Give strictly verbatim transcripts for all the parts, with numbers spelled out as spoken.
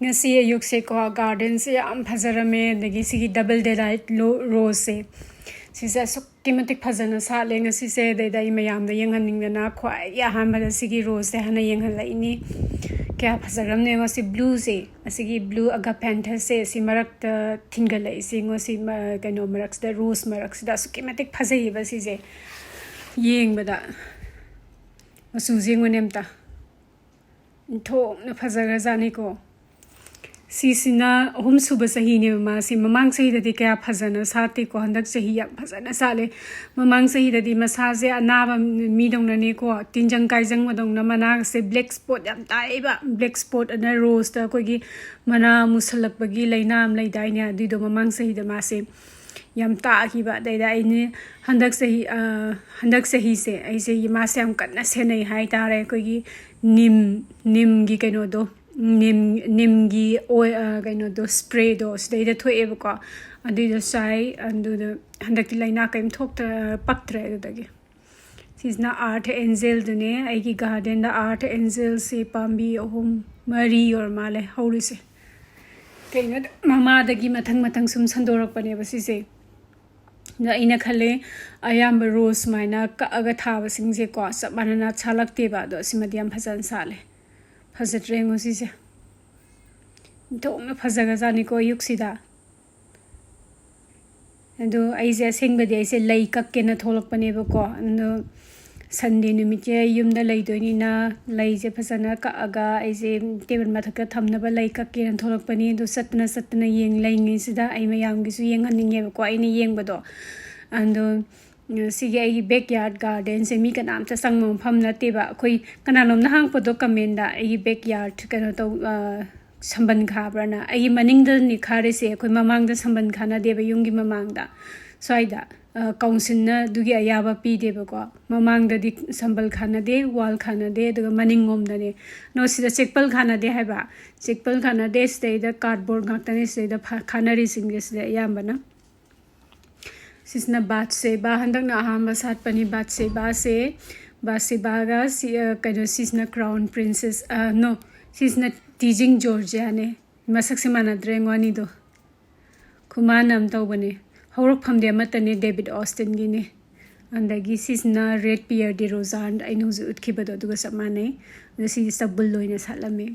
ꯉꯁꯤ ꯑꯌꯨꯛꯁꯦꯀꯣ, ꯒꯥꯔꯗꯦꯟꯁꯦ ꯌꯥꯝ ꯐꯖꯔꯝꯃꯦ꯫ ꯑꯗꯒꯤ ꯁꯤꯒꯤ ꯗꯕꯜ ꯗꯦꯂꯥꯏꯠ ꯔꯣꯁꯁꯦ, ꯁꯤꯁꯦ ꯑꯁꯨꯛꯀꯤ ꯃꯇꯤꯛ ꯐꯖꯅ ꯁꯥꯠꯂꯦ ꯉꯁꯤꯁꯦ꯫ ꯑꯗꯩꯗ ꯑꯩ ꯃꯌꯥꯝꯗ ꯌꯦꯡꯍꯟꯅꯤꯡꯗꯅ ꯈ꯭ꯋꯥꯏꯒꯤ ꯑꯍꯥꯟꯕꯗ ꯁꯤꯒꯤ ꯔꯣꯁꯁꯦ ꯍꯥꯟꯅ ꯌꯦꯡꯍꯜꯂꯛꯏꯅꯤ꯫ ꯀꯌꯥ ꯐꯖꯈ꯭ꯔꯕꯅꯣ ꯌꯦꯡꯉꯣ꯫ ꯁꯤ ꯕ꯭ꯂꯨꯁꯦ, ꯑꯁꯤꯒꯤ ꯕ꯭ꯂꯨ ꯑꯒꯥꯄꯦꯟꯊꯁꯁꯦ ꯁꯤ ꯃꯔꯛꯇ ꯊꯤꯟꯒꯠꯂꯛꯏꯁꯦ ꯌꯦꯡꯉꯣ꯫ ꯁꯤ ꯃ-, ꯀꯩꯅꯣ, ꯃꯔꯛꯁꯤꯗ, ꯔꯣꯁ ꯃꯔꯛꯁꯤꯗ ꯑꯁꯨꯛꯀꯤ ꯃꯇꯤꯛ ꯐꯖꯩꯌꯦꯕ ꯁꯤꯁꯦ ꯌꯦꯡꯕꯗ꯫ ꯃꯆꯨꯁꯦ ꯌꯦꯡꯉꯨꯅꯦ ꯑꯝꯇ꯫ ꯊꯣꯛꯅ ꯐꯖꯈ꯭ꯔꯖꯥꯠꯅꯤꯀꯣ꯫ ꯁꯤꯁꯤꯅ ꯑꯍꯨꯝꯁꯨꯕ ꯆꯍꯤꯅꯦꯕ ꯃꯥꯁꯦ꯫ ꯃꯃꯥꯡ ꯆꯍꯤꯗꯗꯤ ꯀꯌꯥ ꯐꯖꯅ ꯁꯥꯠꯇꯦꯀꯣ, ꯍꯟꯗꯛ ꯆꯍꯤ ꯌꯥꯝ ꯐꯖꯅ ꯁꯥꯠꯂꯦ꯫ ꯃꯃꯥꯡ ꯆꯍꯤꯗꯗꯤ ꯃꯁꯥꯁꯦ ꯑꯅꯥꯕ ꯃꯤꯗꯧꯅꯅꯦꯀꯣ, ꯇꯤꯟꯖꯪ ꯀꯥꯏꯖꯪꯕꯗꯧꯅ ꯃꯅꯥꯒꯁꯦ ꯕ꯭ꯂꯦꯛ ꯁ꯭ꯄꯣꯠ ꯌꯥꯝ ꯇꯥꯏꯌꯦꯕ꯫ ꯕ꯭ꯂꯦꯛ ꯁ꯭ꯄꯣꯠ ꯑꯅ ꯔꯣꯁꯇ ꯑꯩꯈꯣꯏꯒꯤ ꯃꯅꯥ ꯃꯨꯁꯜꯂꯛꯄꯒꯤ ꯂꯥꯏꯅꯥ ꯑꯃ ꯂꯩꯗꯥꯏꯅꯦ, ꯑꯗꯨꯏꯗꯣ ꯃꯃꯥꯡ ꯆꯍꯤꯗ ꯃꯥꯁꯦ ꯌꯥꯝ ꯇꯥꯈꯤꯕ꯫ ꯑꯗꯩꯗ ꯑꯩꯅ ꯍꯟꯗꯛ ꯆꯍꯤ, ꯑ, ꯍꯟꯗꯛ ꯆꯍꯤꯁꯦ ꯑꯩꯁꯦ ꯃꯥꯁꯦ ꯌꯥꯝ ꯀꯟꯅ ꯁꯦꯟꯅꯩ ꯍꯥꯏꯇꯥꯔꯦ꯫ ꯑꯩꯈꯣꯏꯒꯤ ꯅꯤꯝ, ꯅꯤꯝꯒꯤ ꯀꯩꯅꯣꯗꯣ, ꯅꯤꯝ, ꯅꯤꯝꯒꯤ ꯑꯣꯏ-, ꯑ, ꯀꯩꯅꯣꯗꯣ, ꯁ꯭ꯄ꯭ꯔꯦꯗꯣ ꯁꯤꯗꯩꯗ ꯊꯣꯛꯑꯦꯕꯀꯣ꯫ ꯑꯗꯨꯏꯗꯣ ꯆꯥꯏ꯫ ꯑꯗꯨꯗ ꯍꯟꯗꯛꯇꯤ ꯂꯥꯏꯅꯥ ꯀꯔꯤꯝ ꯊꯣꯛꯇ-, ꯄꯛꯇ꯭ꯔꯦ ꯑꯗꯨꯗꯒꯤ꯫ ꯁꯤꯁꯤꯅ ꯑꯥꯔꯊ ꯑꯦꯟꯖꯦꯜꯗꯨꯅꯦ꯫ ꯑꯩꯒꯤ ꯒꯥꯔꯗꯦꯟꯗ ꯑꯥꯔꯊ ꯑꯦꯟꯖꯦꯜꯁꯦ ꯄꯥꯝꯕꯤ ꯑꯍꯨꯝ ꯃꯔꯤ ꯑꯣꯏꯔ ꯃꯥꯜꯂꯦ ꯍꯧꯔꯤꯁꯦ꯫ ꯀꯩꯅꯣꯗ ꯃꯃꯥꯗꯒꯤ ꯃꯊꯪ ꯃꯊꯪ ꯁꯨꯝ ꯁꯟꯗꯣꯔꯛꯄꯅꯦꯕ ꯁꯤꯁꯦ꯫ ꯑꯗꯣ ꯑꯩꯅ ꯈꯜꯂꯦ, ꯑꯌꯥꯝꯕ ꯔꯣꯁ ꯁꯨꯃꯥꯏꯅ ꯀꯛꯑꯒ ꯊꯥꯕꯁꯤꯡꯁꯦꯀꯣ, ꯆꯞ ꯃꯥꯟꯅꯅ ꯁꯥꯠꯂꯛꯇꯦꯕ꯫ ꯑꯗꯣ ꯁꯤꯃꯗꯤ ꯌꯥꯝ ꯐꯖꯅ ꯁꯥꯠꯂꯦ꯫ ꯐꯖꯗ꯭ꯔꯦ ꯌꯦꯡꯉꯣ ꯁꯤꯁꯦ꯫ ꯊꯣꯛꯅ ꯐꯖꯈ꯭ꯔꯖꯥꯠꯅꯤꯀꯣ ꯑꯌꯨꯛꯁꯤꯗ꯫ ꯑꯗꯣ ꯑꯩꯁꯦ ꯑꯁꯦꯡꯕꯗꯤ ꯑꯩꯁꯦ ꯂꯩ ꯀꯛꯀꯦꯅ ꯊꯣꯛꯂꯛꯄꯅꯦꯕꯀꯣ꯫ ꯑꯗꯣ ꯁꯟꯗꯦ ꯅꯨꯃꯤꯠꯁꯦ ꯌꯨꯝꯗ ꯂꯩꯗꯣꯏꯅꯤꯅ ꯂꯩꯁꯦ ꯐꯖꯅ ꯀꯛꯑꯒ ꯑꯩꯁꯦ ꯇꯦꯕꯜ ꯃꯊꯛꯇ ꯊꯝꯅꯕ ꯂꯩ ꯀꯛꯀꯦꯅ ꯊꯣꯛꯂꯛꯄꯅꯤ꯫ ꯑꯗꯣ ꯆꯠꯇꯅ ꯆꯠꯇꯅ ꯌꯦꯡ-, ꯂꯩꯉꯩꯁꯤꯗ ꯑꯩ ꯃꯌꯥꯝꯒꯤꯁꯨ ꯌꯦꯡꯍꯟꯅꯤꯡꯉꯦꯕꯀꯣ ꯑꯩꯅ ꯌꯦꯡꯕꯗꯣ꯫ ꯑꯗꯣ ꯁꯤꯒꯤ ꯑꯩꯒꯤ ꯕꯦꯛ ꯌꯥꯔꯗ ꯒꯥꯔꯗꯦꯟꯁꯦ ꯃꯤ ꯀꯅꯥꯝꯇ ꯆꯪꯕ ꯃꯐꯝ ꯅꯠꯇꯦꯕ꯫ ꯑꯩꯈꯣꯏ ꯀꯅꯥꯅꯣꯝꯅ ꯍꯪꯉꯛꯄꯗꯣ ꯀꯃꯦꯟꯗ, ꯑꯩꯒꯤ ꯕꯦꯛ ꯌꯥꯔꯗ ꯀꯩꯅꯣ ꯇꯧ-, ꯑ, ꯁꯝꯕꯜ ꯈꯥꯕ꯭ꯔꯅ꯫ ꯑꯩꯒꯤ ꯃꯅꯤꯡꯗꯅꯤ ꯈꯥꯔꯤꯁꯦ, ꯑꯩꯈꯣꯏ ꯃꯃꯥꯡꯗ ꯁꯝꯕꯜ ꯈꯥꯅꯗꯦꯕ ꯌꯨꯝꯒꯤ ꯃꯃꯥꯡꯗ꯫ ꯁ꯭ꯋꯥꯏꯗ, ꯑ, ꯀꯥꯎꯟꯁꯤꯜꯅ ꯑꯗꯨꯒꯤ ꯑꯌꯥꯕ ꯄꯤꯗꯦꯕꯀꯣ꯫ ꯃꯃꯥꯡꯗꯗꯤ ꯁꯝꯕꯜ ꯈꯥꯅꯗꯦ, ꯋꯥꯜ ꯈꯥꯅꯗꯦ, ꯑꯗꯨꯒ ꯃꯅꯤꯡꯂꯣꯝꯗꯅꯦ꯫ ꯅꯣ, ꯁꯤꯗ ꯆꯦꯛꯄꯜ ꯈꯥꯅꯗꯦ ꯍꯥꯏꯕ꯫ ꯆꯦꯛꯄꯜ ꯈꯥꯅꯗꯦ, ꯁꯤꯗꯩꯗ ꯀꯥꯔꯗꯕꯣꯔꯗ ꯉꯥꯛꯇꯅꯦ ꯁꯤꯗꯩꯗ ꯐ-, ꯈꯥꯅꯔꯤꯁꯤꯡꯁꯦ ꯁꯤꯗ ꯑꯌꯥꯝꯕꯅ꯫ ꯁꯤꯁꯤꯅ ꯕꯥꯠꯁꯦꯕꯥ, ꯍꯟꯗꯛꯅ ꯑꯍꯥꯟꯕ ꯁꯥꯠꯄꯅꯤ ꯕꯥꯠꯁꯦꯕꯥꯁꯦ꯫ ꯕꯥꯠꯁꯦꯕꯥꯒ ꯁꯤ, ꯑ, ꯀꯩꯅꯣ, ꯁꯤꯁꯤꯅ ꯀ꯭ꯔꯥꯎꯟ ꯄ꯭ꯔꯤꯟꯁꯦꯁ, ꯑ, ꯅꯣ, ꯁꯤꯁꯤꯅ ꯇꯤꯖꯤꯡ ꯖꯣꯔꯖꯤꯌꯥꯅꯦ꯫ ꯃꯁꯛꯁꯦ ꯃꯥꯟꯅꯗ꯭ꯔꯦ ꯌꯦꯡꯉꯣ ꯑꯅꯤꯗꯣ꯫ ꯈꯨꯃꯥꯟ ꯑꯃ ꯇꯧꯕꯅꯦ꯫ ꯍꯧꯔꯛꯐꯝꯗꯤ ꯑꯃꯠꯇꯅꯦ, ꯗꯦꯕꯤꯠ ꯑꯣꯁꯇꯤꯟꯒꯤꯅꯦ꯫ ꯑꯗꯒꯤ ꯁꯤꯁꯤꯅ ꯔꯦꯠ ꯄꯤꯌꯔ ꯗꯤ ꯔꯣꯖꯥꯟ, ꯑꯩꯅ ꯍꯧꯖꯤꯛ ꯎꯠꯈꯤꯕꯗꯣ ꯑꯗꯨꯒ ꯆꯞ ꯃꯥꯟꯅꯩ꯫ ꯑꯗꯣ ꯁꯤꯁꯦ ꯆꯕꯨꯜ ꯑꯣꯏꯅ ꯁꯥꯠꯂꯝꯃꯦ꯫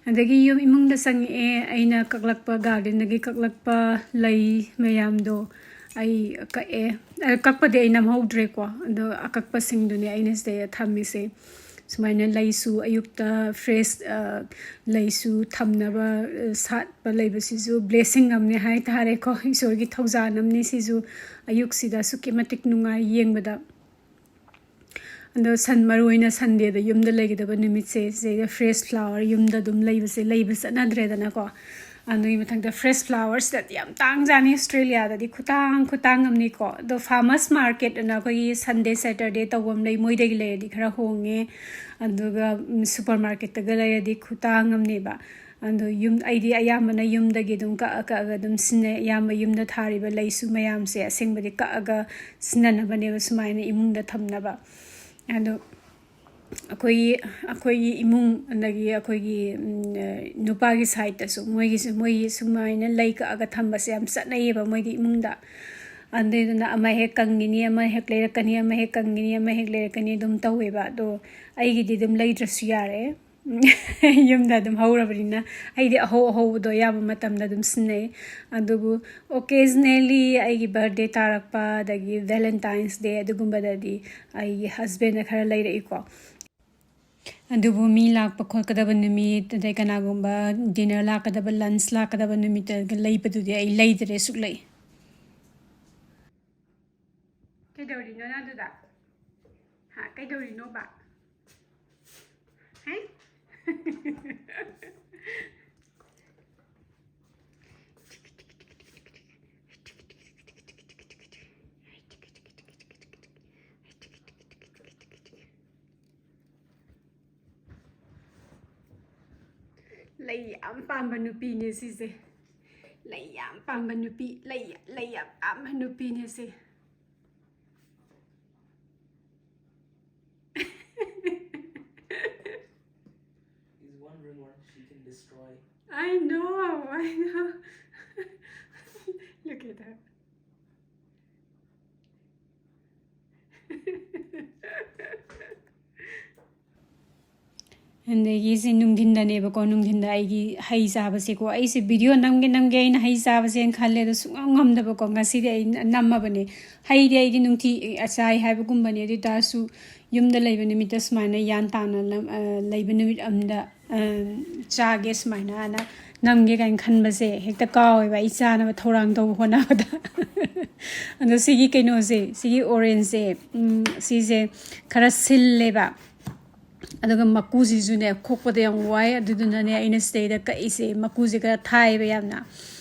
ꯑꯗꯒꯤ ꯌꯨꯝ ꯏꯃꯨꯡꯗ ꯆꯪꯉꯛꯑꯦ꯫ ꯑꯩꯅ ꯀꯛꯂꯛꯄ, ꯒꯥꯔꯗꯦꯟꯗꯒꯤ ꯀꯛꯂꯛꯄ ꯂꯩ ꯃꯌꯥꯝꯗꯣ ꯑꯩ ꯀꯛꯑꯦ꯫ ꯑ, ꯀꯛꯄꯗꯤ ꯑꯩ ꯅꯝꯍꯧꯗ꯭ꯔꯦꯀꯣ꯫ ꯑꯗꯣ ꯑꯀꯛꯄꯁꯤꯡꯗꯨꯅꯦ ꯑꯩꯅ ꯁꯤꯗꯩꯗ ꯊꯝꯃꯤꯁꯦ꯫ ꯁꯨꯃꯥꯏꯅ ꯂꯩꯁꯨ ꯑꯌꯨꯛꯇ ꯐ꯭ꯔꯦꯁ, ꯑ, ꯂꯩꯁꯨ ꯊꯝꯅꯕ, ꯑ, ꯁꯥꯠꯄ ꯂꯩꯕꯁꯤꯁꯨ ꯕ꯭ꯂꯦꯁꯤꯡ ꯑꯃꯅꯦ ꯍꯥꯏ ꯇꯥꯔꯦꯀꯣ꯫ ꯏꯁꯣꯔꯒꯤ ꯊꯧꯖꯥꯜ ꯑꯃꯅꯤ ꯁꯤꯁꯨ꯫ ꯑꯌꯨꯛꯁꯤꯗ ꯑꯁꯨꯛꯀꯤ ꯃꯇꯤꯛ ꯅꯨꯡꯉꯥꯏ ꯌꯦꯡꯕꯗ꯫ ꯑꯗꯣ ꯁꯟ-, ꯃꯔꯨ ꯑꯣꯏꯅ ꯁꯟꯗꯦꯗ ꯌꯨꯝꯗ ꯂꯩꯒꯗꯕ ꯅꯨꯃꯤꯠꯁꯦ, ꯁꯤꯗꯩꯗ ꯐ꯭ꯔꯦꯁ ꯐ꯭ꯂꯥꯋꯔ ꯌꯨꯝꯗ ꯑꯗꯨꯝ ꯂꯩꯕꯁꯦ, ꯂꯩꯕ ꯆꯠꯅꯗ꯭ꯔꯦꯗꯅꯀꯣ꯫ ꯑꯗꯨꯒꯤ ꯃꯊꯪꯗ ꯐ꯭ꯔꯦꯁ ꯐ꯭ꯂꯥꯋꯔꯁꯤꯗꯗꯤ ꯌꯥꯝ ꯇꯥꯡꯖꯥꯅꯤ, ꯑꯣꯁꯇ꯭ꯔꯦꯂꯤꯌꯥꯗꯗꯤ ꯈꯨꯇꯥꯡ, ꯈꯨꯇꯥꯡ ꯑꯃꯅꯤꯀꯣ꯫ ꯑꯗꯣ ꯐꯥꯔꯃꯔꯁ ꯃꯥꯔꯀꯦꯠ ꯑꯅ ꯑꯩꯈꯣꯏꯒꯤ ꯁꯟꯗꯦ, ꯁꯦꯇꯔꯗꯦ ꯇꯧꯕ ꯑꯃ ꯂꯩ, ꯃꯣꯏꯗꯒꯤ ꯂꯩꯔꯗꯤ ꯈꯔ ꯍꯣꯡꯉꯦ꯫ ꯑꯗꯨꯒ, ꯎꯝ, ꯁꯨꯄꯔ ꯃꯥꯔꯀꯦꯠꯇꯒ ꯂꯩꯔꯗꯤ ꯈꯨꯇꯥꯡ ꯑꯃꯅꯦꯕ꯫ ꯑꯗꯣ ꯌꯨꯝ, ꯑꯩꯗꯤ ꯑꯌꯥꯝꯕꯅ ꯌꯨꯝꯗꯒꯤ ꯑꯗꯨꯝ ꯀꯛꯑ ꯀꯛꯑꯒ ꯑꯗꯨꯝ ꯁꯤꯖꯤꯟꯅꯩ꯫ ꯑꯌꯥꯝꯕ ꯌꯨꯝꯗ ꯊꯥꯔꯤꯕ ꯂꯩꯁꯨ ꯃꯌꯥꯝꯁꯦ ꯑꯁꯦꯡꯕꯗꯤ ꯀꯛꯑꯒ ꯁꯤꯖꯤꯟꯅꯅꯕꯅꯦꯕ ꯁꯨꯃꯥꯏꯅ ꯏꯃꯨꯡꯗ ꯊꯝꯅꯕ꯫ ꯑꯗꯣ ꯑꯩꯈꯣꯏꯒꯤ, ꯑꯩꯈꯣꯏꯒꯤ ꯏꯃꯨꯡ, ꯑꯗꯒꯤ ꯑꯩꯈꯣꯏꯒꯤ, ꯎꯝ, ꯅꯨꯄꯥꯒꯤ ꯁꯥꯏꯠꯇꯁꯨ ꯃꯣꯏꯒꯤꯁꯨ, ꯃꯣꯏꯒꯤ ꯁꯨꯃꯥꯏꯅ ꯂꯩ ꯀꯛꯑꯒ ꯊꯝꯕꯁꯦ ꯌꯥꯝ ꯆꯠꯅꯩꯌꯦꯕ ꯃꯣꯏꯒꯤ ꯏꯃꯨꯡꯗ꯫ ꯑꯗꯨꯗꯨꯅ ꯑꯃ ꯍꯦꯛ ꯀꯪꯒꯤꯅꯤ, ꯑꯃ ꯍꯦꯛ ꯂꯩꯔꯛꯀꯅꯤ, ꯑꯃ ꯍꯦꯛ ꯀꯪꯒꯤꯅꯤ, ꯑꯃ ꯍꯦꯛ ꯂꯩꯔꯛꯀꯅꯤ ꯑꯗꯨꯝ ꯇꯧꯋꯦꯕ꯫ ꯑꯗꯣ ꯑꯩꯒꯤꯗꯤ ꯑꯗꯨꯝ ꯂꯩꯗ꯭ꯔꯁꯨ ꯌꯥꯔꯦ꯫ ꯌꯨꯝꯗ ꯑꯗꯨꯝ ꯍꯧꯔꯕꯅꯤꯅ ꯑꯩꯗꯤ ꯑꯍꯧ ꯑꯍꯧꯕꯗꯣ ꯑꯌꯥꯝꯕ ꯃꯇꯝꯗ ꯑꯗꯨꯝ ꯁꯤꯖꯤꯟꯅꯩ꯫ ꯑꯗꯨꯕꯨ occasionally ꯑꯩꯒꯤ ꯕꯥꯔꯗꯦ ꯇꯥꯔꯛꯄ, ꯑꯗꯒꯤ ꯚꯦꯂꯦꯟꯇꯥꯏꯟꯁ ꯗꯦ, ꯑꯗꯨꯒꯨꯝꯕꯗꯗꯤ ꯑꯩꯒꯤ ꯍꯁꯕꯦꯟꯅ ꯈꯔ ꯂꯩꯔꯛꯏꯀꯣ꯫ ꯑꯗꯨꯕꯨ ꯃꯤ ꯂꯥꯛꯄ ꯈꯣꯠꯀꯗꯕ ꯅꯨꯃꯤꯠ, ꯑꯗꯩ ꯀꯅꯥꯒꯨꯝꯕ ꯗꯤꯅꯔ ꯂꯥꯛꯀꯗꯕ, ꯂꯟꯁ ꯂꯥꯛꯀꯗꯕ ꯅꯨꯃꯤꯠꯇ ꯂꯩꯕꯗꯨꯗꯤ ꯑꯩ ꯂꯩꯗ꯭ꯔꯦ ꯁꯨꯛꯂꯩ꯫ ꯀꯩꯗꯧꯔꯤꯅꯣ ꯅꯪ ꯑꯗꯨꯗ? ꯍꯥ, ꯀꯩꯗꯧꯔꯤꯅꯣꯕ? ꯍꯩ? ꯂꯩ ꯌꯥꯝ ꯄꯥꯝꯕ ꯅꯨꯄꯤꯅꯦ ꯁꯤꯁꯦ꯫ ꯂꯩ ꯌꯥꯝ ꯄꯥꯝꯕ ꯅꯨꯄꯤ, ꯂꯩ, ꯂꯩ ꯌꯥꯝ ꯄꯥꯝꯕ ꯅꯨꯄꯤꯅꯦ ꯁꯤ꯫ I know, I know. Look at her. ꯑꯗꯒꯤ ꯁꯤ ꯅꯨꯡꯊꯤꯟꯗꯅꯦꯕꯀꯣ, ꯅꯨꯡꯊꯤꯟꯗ ꯑꯩꯒꯤ ꯍꯩ ꯆꯥꯕꯁꯦꯀꯣ, ꯑꯩꯁꯦ ꯚꯤꯗꯤꯑꯣ ꯅꯝꯒꯦ ꯅꯝꯒꯦ ꯑꯩꯅ ꯍꯩ ꯆꯥꯕꯁꯦꯅ ꯈꯜꯂꯦ, ꯑꯗꯣ ꯁꯨꯡꯉꯝ ꯉꯝꯗꯕꯀꯣ꯫ ꯉꯁꯤꯗꯤ ꯑꯩ ꯅꯝꯃꯕꯅꯦ꯫ ꯍꯩꯗꯤ ꯑꯩꯗꯤ ꯅꯨꯡꯇꯤ ꯆꯥꯏ ꯍꯥꯏꯕꯒꯨꯝꯕꯅꯦ, ꯑꯗꯨ ꯑꯣꯏ ꯇꯥꯔꯁꯨ ꯌꯨꯝꯗ ꯂꯩꯕ ꯅꯨꯃꯤꯠꯇ ꯁꯨꯃꯥꯏꯅ ꯒ꯭ꯌꯥꯟ ꯇꯥꯅ ꯂꯝ-, ꯑ, ꯂꯩꯕ ꯅꯨꯃꯤꯠ ꯑꯝꯗ, ꯑ, ꯆꯥꯒꯦ ꯁꯨꯃꯥꯏꯅ ꯍꯥꯏꯅ ꯅꯝꯒꯦ ꯀꯥꯏꯅ ꯈꯟꯕꯁꯦ ꯍꯦꯛꯇ ꯀꯥꯎꯋꯦꯕ, ꯑꯩ ꯆꯥꯅꯕ ꯊꯧꯔꯥꯡ ꯇꯧꯕ ꯍꯣꯠꯅꯕꯗ꯫ ꯑꯗꯣ ꯁꯤꯒꯤ ꯀꯩꯅꯣꯁꯦ, ꯁꯤꯒꯤ ꯑꯣꯔꯦꯟꯖꯁꯦ, ꯎꯝ, ꯁꯤꯁꯦ ꯈꯔ ꯁꯤꯜꯂꯦꯕ꯫ ꯑꯗꯨꯒ ꯃꯀꯨꯁꯤꯁꯨꯅꯦ, ꯈꯣꯛꯄꯗ ꯌꯥꯝ ꯋꯥꯏ꯫ ꯑꯗꯨꯗꯨꯅꯅꯦ, ꯑꯩꯅ ꯁꯤꯗꯩꯗ ꯀꯛꯏꯁꯦ꯫ ꯃꯀꯨꯁꯦ ꯈꯔ ꯊꯥꯏꯌꯦꯕ ꯌꯥꯝꯅ꯫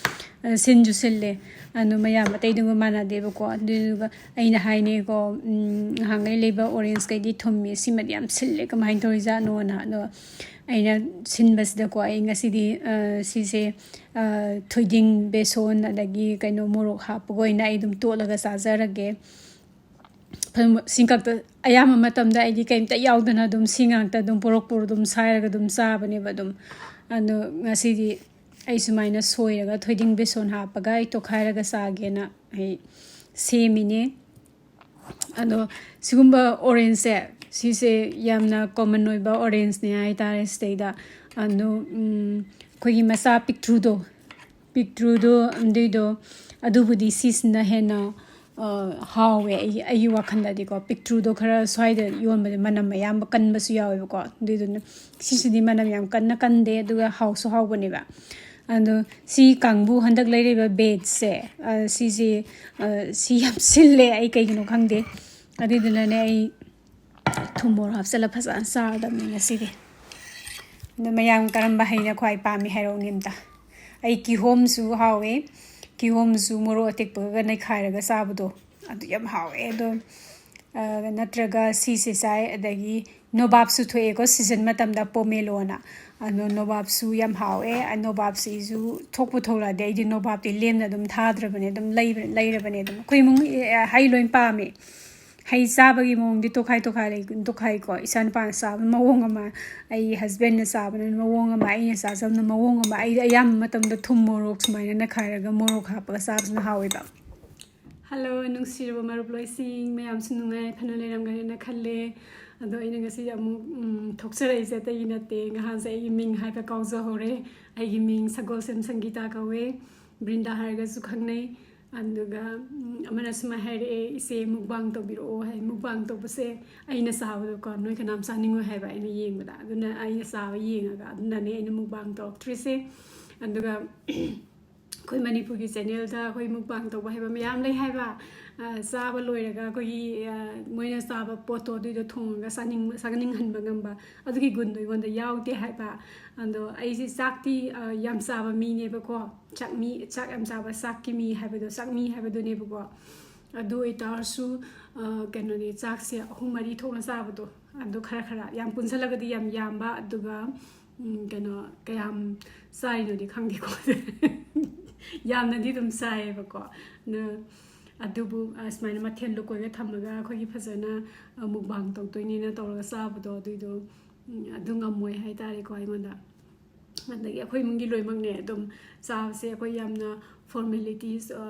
ꯑ, ꯁꯤꯟꯁꯨ ꯁꯤꯜꯂꯦ꯫ ꯑꯗꯣ ꯃꯌꯥꯝ ꯑꯇꯩꯗꯨꯒ ꯃꯥꯟꯅꯗꯦꯕꯀꯣ꯫ ꯑꯗꯨꯗꯨꯒ ꯑꯩꯅ ꯍꯥꯏꯅꯦꯀꯣ, ꯎꯝ, ꯅꯍꯥꯟꯈꯩ ꯂꯩꯕ ꯑꯣꯔꯦꯟꯖꯈꯩꯗꯤ ꯊꯨꯝꯃꯤ, ꯁꯤꯃꯗꯤ ꯌꯥꯝ ꯁꯤꯜꯂꯦ, ꯀꯃꯥꯏꯅ ꯇꯧꯔꯤꯖꯥꯠꯅꯣꯅ꯫ ꯑꯗꯣ ꯑꯩꯅ ꯁꯤꯟꯕꯁꯤꯗꯀꯣ, ꯑꯩ ꯉꯁꯤꯗꯤ, ꯑ, ꯁꯤꯁꯦ, ꯑ, ꯊꯣꯏꯗꯤꯡ, ꯕꯦꯁꯣꯟ, ꯑꯗꯒꯤ ꯀꯩꯅꯣ, ꯃꯣꯔꯣꯛ ꯍꯥꯞꯄꯒ ꯑꯣꯏꯅ ꯑꯩ ꯑꯗꯨꯝ ꯇꯣꯠꯂꯒ ꯆꯥꯖꯔꯒꯦ꯫ ꯐꯖꯅ ꯁꯤꯡꯀꯛꯇ, ꯑꯌꯥꯝꯕ ꯃꯇꯝꯗ ꯑꯩꯗꯤ ꯀꯩꯝꯇ ꯌꯥꯎꯗꯅ ꯑꯗꯨꯝ ꯁꯤ ꯉꯥꯛꯇ ꯑꯗꯨꯝ ꯄꯣꯔꯣꯛ ꯄꯣꯔꯣꯛ ꯑꯗꯨꯝ ꯁꯥꯏꯔꯒ ꯑꯗꯨꯝ ꯆꯥꯕꯅꯦꯕ ꯑꯗꯨꯝ꯫ ꯑꯗꯣ ꯉꯁꯤꯗꯤ ꯑꯩ ꯁꯨꯃꯥꯏꯅ ꯁꯣꯏꯔꯒ ꯊꯣꯏꯗꯤꯡ ꯕꯦꯁꯣꯟ ꯍꯥꯞꯄꯒ ꯑꯩ ꯇꯣꯠꯈꯥꯏꯔꯒ ꯆꯥꯒꯦꯅ ꯑꯩ ꯁꯦꯝꯃꯤꯅꯦ꯫ ꯑꯗꯣ ꯁꯤꯒꯨꯝꯕ ꯑꯣꯔꯦꯟꯖꯁꯦ, ꯁꯤꯁꯦ ꯌꯥꯝꯅ ꯀꯣꯃꯟ ꯑꯣꯏꯕ ꯑꯣꯔꯦꯟꯖꯅꯦ ꯍꯥꯏꯇꯥꯔꯦ ꯁꯤꯗꯩꯗ꯫ ꯑꯗꯣ, ꯎꯝ, ꯑꯩꯈꯣꯏꯒꯤ ꯃꯆꯥ ꯄꯤꯛꯇ꯭ꯔꯨꯗꯣ, ꯄꯤꯛꯇ꯭ꯔꯨꯗꯣ, ꯑꯗꯨꯏꯗꯣ, ꯑꯗꯨꯕꯨꯗꯤ ꯁꯤꯁꯤꯅ ꯍꯦꯟꯅ, ꯑ, ꯍꯥꯎꯋꯦ ꯑꯩꯒꯤ, ꯑꯩꯒꯤ ꯋꯥꯈꯜꯗꯗꯤꯀꯣ꯫ ꯄꯤꯛꯇ꯭ꯔꯨꯗꯣ ꯈꯔ ꯁ꯭ꯋꯥꯏꯗ ꯌꯣꯟꯕꯗꯤ ꯃꯅꯝ ꯑꯌꯥꯝꯕ ꯀꯟꯕꯁꯨ ꯌꯥꯎꯋꯦꯕꯀꯣ, ꯑꯗꯨꯏꯗꯨꯅ ꯁꯤꯁꯤꯗꯤ ꯃꯅꯝ ꯌꯥꯝ ꯀꯟꯅ ꯀꯟꯗꯦ, ꯑꯗꯨꯒ ꯍꯥꯎꯁꯨ ꯍꯥꯎꯕꯅꯦꯕ꯫ ꯑꯗꯣ ꯁꯤ ꯀꯥꯡꯕꯨ ꯍꯟꯗꯛ ꯂꯩꯔꯤꯕ ꯕꯦꯠꯁꯁꯦ, ꯑ, ꯁꯤꯁꯦ, ꯑ, ꯁꯤ ꯌꯥꯝ ꯁꯤꯜꯂꯦ, ꯑꯩ ꯀꯩꯒꯤꯅꯣ ꯈꯪꯗꯦ꯫ ꯑꯗꯨꯏꯗꯨꯅꯅꯦ, ꯑꯩ ꯊꯨꯝ ꯃꯣꯔꯣꯛ ꯍꯥꯞꯆꯤꯜꯂ ꯐꯖꯅ ꯆꯥꯔꯗꯕꯅꯤ ꯉꯁꯤꯗꯤ꯫ ꯑꯗꯣ ꯃꯌꯥꯝ ꯀꯔꯝꯕ ꯍꯩꯅ ꯈ꯭ꯋꯥꯏ ꯄꯥꯝꯃꯤ ꯍꯥꯏꯔꯛꯎꯅꯦ ꯑꯝꯇ꯫ ꯑꯩ ꯀꯤꯍꯣꯝꯁꯨ ꯍꯥꯎꯋꯦ, ꯀꯤꯍꯣꯝꯁꯨ ꯃꯣꯔꯣꯛ ꯑꯇꯦꯛꯄꯒ ꯅꯩꯈꯥꯏꯔꯒ ꯆꯥꯕꯗꯣ, ꯑꯗꯨ ꯌꯥꯝ ꯍꯥꯎꯋꯦ꯫ ꯑꯗꯣ, ꯑ, ꯅꯠꯇ꯭ꯔꯒ ꯁꯤꯁꯦ ꯆꯥꯏ, ꯑꯗꯒꯤ ꯅꯣꯕꯥꯞꯁꯨ ꯊꯣꯛꯑꯦꯀꯣ ꯁꯤꯖꯟ ꯃꯇꯝꯗ, ꯄꯣꯃꯦꯂꯣꯅ꯫ ꯑꯗꯣ ꯅꯣꯕꯥꯞꯁꯨ ꯌꯥꯝ ꯍꯥꯎꯋꯦ꯫ ꯑ, ꯅꯣꯕꯥꯞꯁꯤꯁꯨ ꯊꯣꯛꯄꯨ ꯊꯣꯛꯂꯛꯑꯗꯤ ꯑꯩꯗꯤ ꯅꯣꯕꯥꯞꯇꯤ ꯂꯦꯝꯅ ꯑꯗꯨꯝ ꯊꯥꯗ꯭ꯔꯕꯅꯦ, ꯑꯗꯨꯝ ꯂꯩꯕ-, ꯂꯩꯔꯕꯅꯦ ꯑꯗꯨꯝ꯫ ꯑꯩꯈꯣꯏ ꯏꯃꯨꯡ, ꯑꯦ, ꯍꯩ ꯂꯣꯏ ꯄꯥꯝꯃꯦ꯫ ꯍꯩ ꯆꯥꯕꯒꯤ ꯃꯑꯣꯡꯗꯤ ꯇꯣꯈꯥꯏ ꯇꯣꯈꯥꯏ ꯂꯩ, ꯇꯣꯈꯥꯏꯀꯣ꯫ ꯏꯆꯥ ꯅꯨꯄꯥꯅ ꯆꯥꯕꯅ ꯃꯑꯣꯡ ꯑꯃ, ꯑꯩ husbandꯅ ꯆꯥꯕꯅ ꯃꯑꯣꯡ ꯑꯃ, ꯑꯩꯅ ꯆꯥꯖꯕꯅ ꯃꯑꯣꯡ ꯑꯃ꯫ ꯑꯩꯗꯤ ꯑꯌꯥꯝꯕ ꯃꯇꯝꯗ ꯊꯨꯝ ꯃꯣꯔꯣꯛ ꯁꯨꯃꯥꯏꯅ ꯅꯈꯥꯏꯔꯒ ꯃꯣꯔꯣꯛ ꯍꯥꯞꯄꯒ ꯆꯥꯕꯁꯤꯅ ꯍꯥꯎꯋꯦꯕ꯫ Hello, ꯅꯨꯡꯁꯤꯔꯕ ꯃꯔꯨꯞ ꯂꯣꯏꯁꯤꯡ, ꯃꯌꯥꯝꯁꯨ ꯅꯨꯡꯉꯥꯏ ꯐꯅ ꯂꯩꯔꯝꯒꯅꯤꯅ ꯈꯜꯂꯦ꯫ ꯑꯗꯣ ꯑꯩꯅ ꯉꯁꯤ ꯑꯃꯨꯛ, ꯎꯝ, ꯊꯣꯛꯆꯔꯛꯏꯁꯦ ꯑꯇꯩꯒꯤ ꯅꯠꯇꯦ꯫ ꯉꯍꯥꯟꯁꯦ ꯑꯩꯒꯤ ꯃꯤꯡ ꯍꯥꯏꯕ ꯀꯥꯎꯖꯍꯧꯔꯦ꯫ ꯑꯩꯒꯤ ꯃꯤꯡ ꯁꯒꯣꯜꯁꯦꯝ ꯁꯪꯒꯤꯇꯥ ꯀꯧꯋꯦ꯫ ꯕ꯭ꯔꯤꯟꯗꯥ ꯍꯥꯏꯔꯒꯁꯨ ꯈꯪꯅꯩ꯫ ꯑꯗꯨꯒ, ꯎꯝ, ꯑꯃꯅ ꯁꯨꯃꯥꯏꯅ ꯍꯥꯏꯔꯛꯑꯦ, "ꯏꯆꯦ, mukbang ꯇꯧꯕꯤꯔꯛꯑꯣ" ꯍꯥꯏ꯫ Mukbang ꯇꯧꯕꯁꯦ ꯑꯩꯅ ꯆꯥꯕꯗꯣꯀꯣ, ꯅꯣꯏ ꯀꯅꯥꯝ ꯆꯥꯅꯤꯡꯉꯣꯏ ꯍꯥꯏꯕ, ꯑꯩꯅ ꯌꯦꯡꯕꯗ꯫ ꯑꯗꯨꯅ ꯑꯩꯅ ꯆꯥꯕ ꯌꯦꯡꯉꯒ, ꯑꯗꯨꯅꯅꯦ ꯑꯩꯅ mukbang ꯇꯧꯔꯛꯇ꯭ꯔꯤꯁꯦ꯫ ꯑꯗꯨꯒ ꯑꯩꯈꯣꯏ ꯃꯅꯤꯄꯨꯔꯒꯤ channelꯗ ꯑꯩꯈꯣꯏ mukbang ꯇꯧꯕ ꯍꯥꯏꯕ ꯃꯌꯥꯝ ꯂꯩ ꯍꯥꯏꯕ꯫ ꯑ, ꯆꯥꯕ ꯂꯣꯏꯔꯒ ꯑꯩꯈꯣꯏꯒꯤ, ꯑ, ꯃꯣꯏꯅ ꯆꯥꯕ ꯄꯣꯠꯇꯣ ꯑꯗꯨꯏꯗꯣ ꯊꯣꯡꯉꯒ ꯆꯥꯅꯤꯡ-, ꯆꯥꯅꯤꯡꯍꯟꯕ ꯉꯝꯕ, ꯑꯗꯨꯒꯤ ꯒꯨꯟꯗꯣ ꯑꯩꯉꯣꯟꯗ ꯌꯥꯎꯗꯦ ꯍꯥꯏꯕ꯫ ꯑꯗꯣ ꯑꯩꯁꯦ ꯆꯥꯛꯇꯤ, ꯑ, ꯌꯥꯝ ꯆꯥꯕ ꯃꯤꯅꯦꯕꯀꯣ꯫ ꯆꯥꯛ ꯃꯤ, ꯆꯥꯛ ꯌꯥꯝ ꯆꯥꯕ, ꯆꯥꯛꯀꯤ ꯃꯤ ꯍꯥꯏꯕꯗꯣ, ꯆꯥꯛ ꯃꯤ ꯍꯥꯏꯕꯗꯨꯅꯦꯕꯀꯣ꯫ ꯑꯗꯨ ꯑꯣꯏꯇꯥꯔꯁꯨ, ꯑ, ꯀꯩꯅꯣꯅꯦ, ꯆꯥꯛꯁꯦ ꯑꯍꯨꯝ ꯃꯔꯤ ꯊꯣꯛꯅ ꯆꯥꯕꯗꯣ, ꯑꯗꯨ ꯈꯔ ꯈꯔ, ꯌꯥꯝ ꯄꯨꯟꯁꯤꯜꯂꯒꯗꯤ ꯌꯥꯝ ꯌꯥꯝꯕ, ꯑꯗꯨꯒ, ꯎꯝ, ꯀꯩꯅꯣ, ꯀꯌꯥꯝ ꯆꯥꯔꯤꯅꯣꯗꯤ ꯈꯪꯗꯦꯀꯣ꯫ ꯌꯥꯝꯅꯗꯤ ꯑꯗꯨꯝ ꯆꯥꯏꯌꯦꯕꯀꯣ꯫ ꯑꯗꯨ, ꯑꯗꯨꯕꯨ, ꯑ, ꯁꯨꯃꯥꯏꯅ ꯃꯊꯦꯜ ꯂꯨꯀꯣꯏꯒ ꯊꯝꯃꯒ ꯑꯩꯈꯣꯏꯒꯤ ꯐꯖꯅ, ꯑ, mukbang ꯇꯧꯗꯣꯏꯅꯦꯅ ꯇꯧꯔꯒ ꯆꯥꯕꯗꯣ, ꯑꯗꯨꯏꯗꯣ, ꯎꯝ, ꯑꯗꯨ ꯉꯝꯃꯣꯏ ꯍꯥꯏꯇꯥꯔꯦꯀꯣ ꯑꯩꯉꯣꯟꯗ꯫ ꯑꯗꯒꯤ ꯑꯩꯈꯣꯏ ꯏꯃꯨꯡꯒꯤ ꯂꯣꯏꯅꯃꯛꯅꯦ, ꯑꯗꯨꯝ ꯆꯥꯕꯁꯦ ꯑꯩꯈꯣꯏ ꯌꯥꯝꯅ formalities, ꯑ,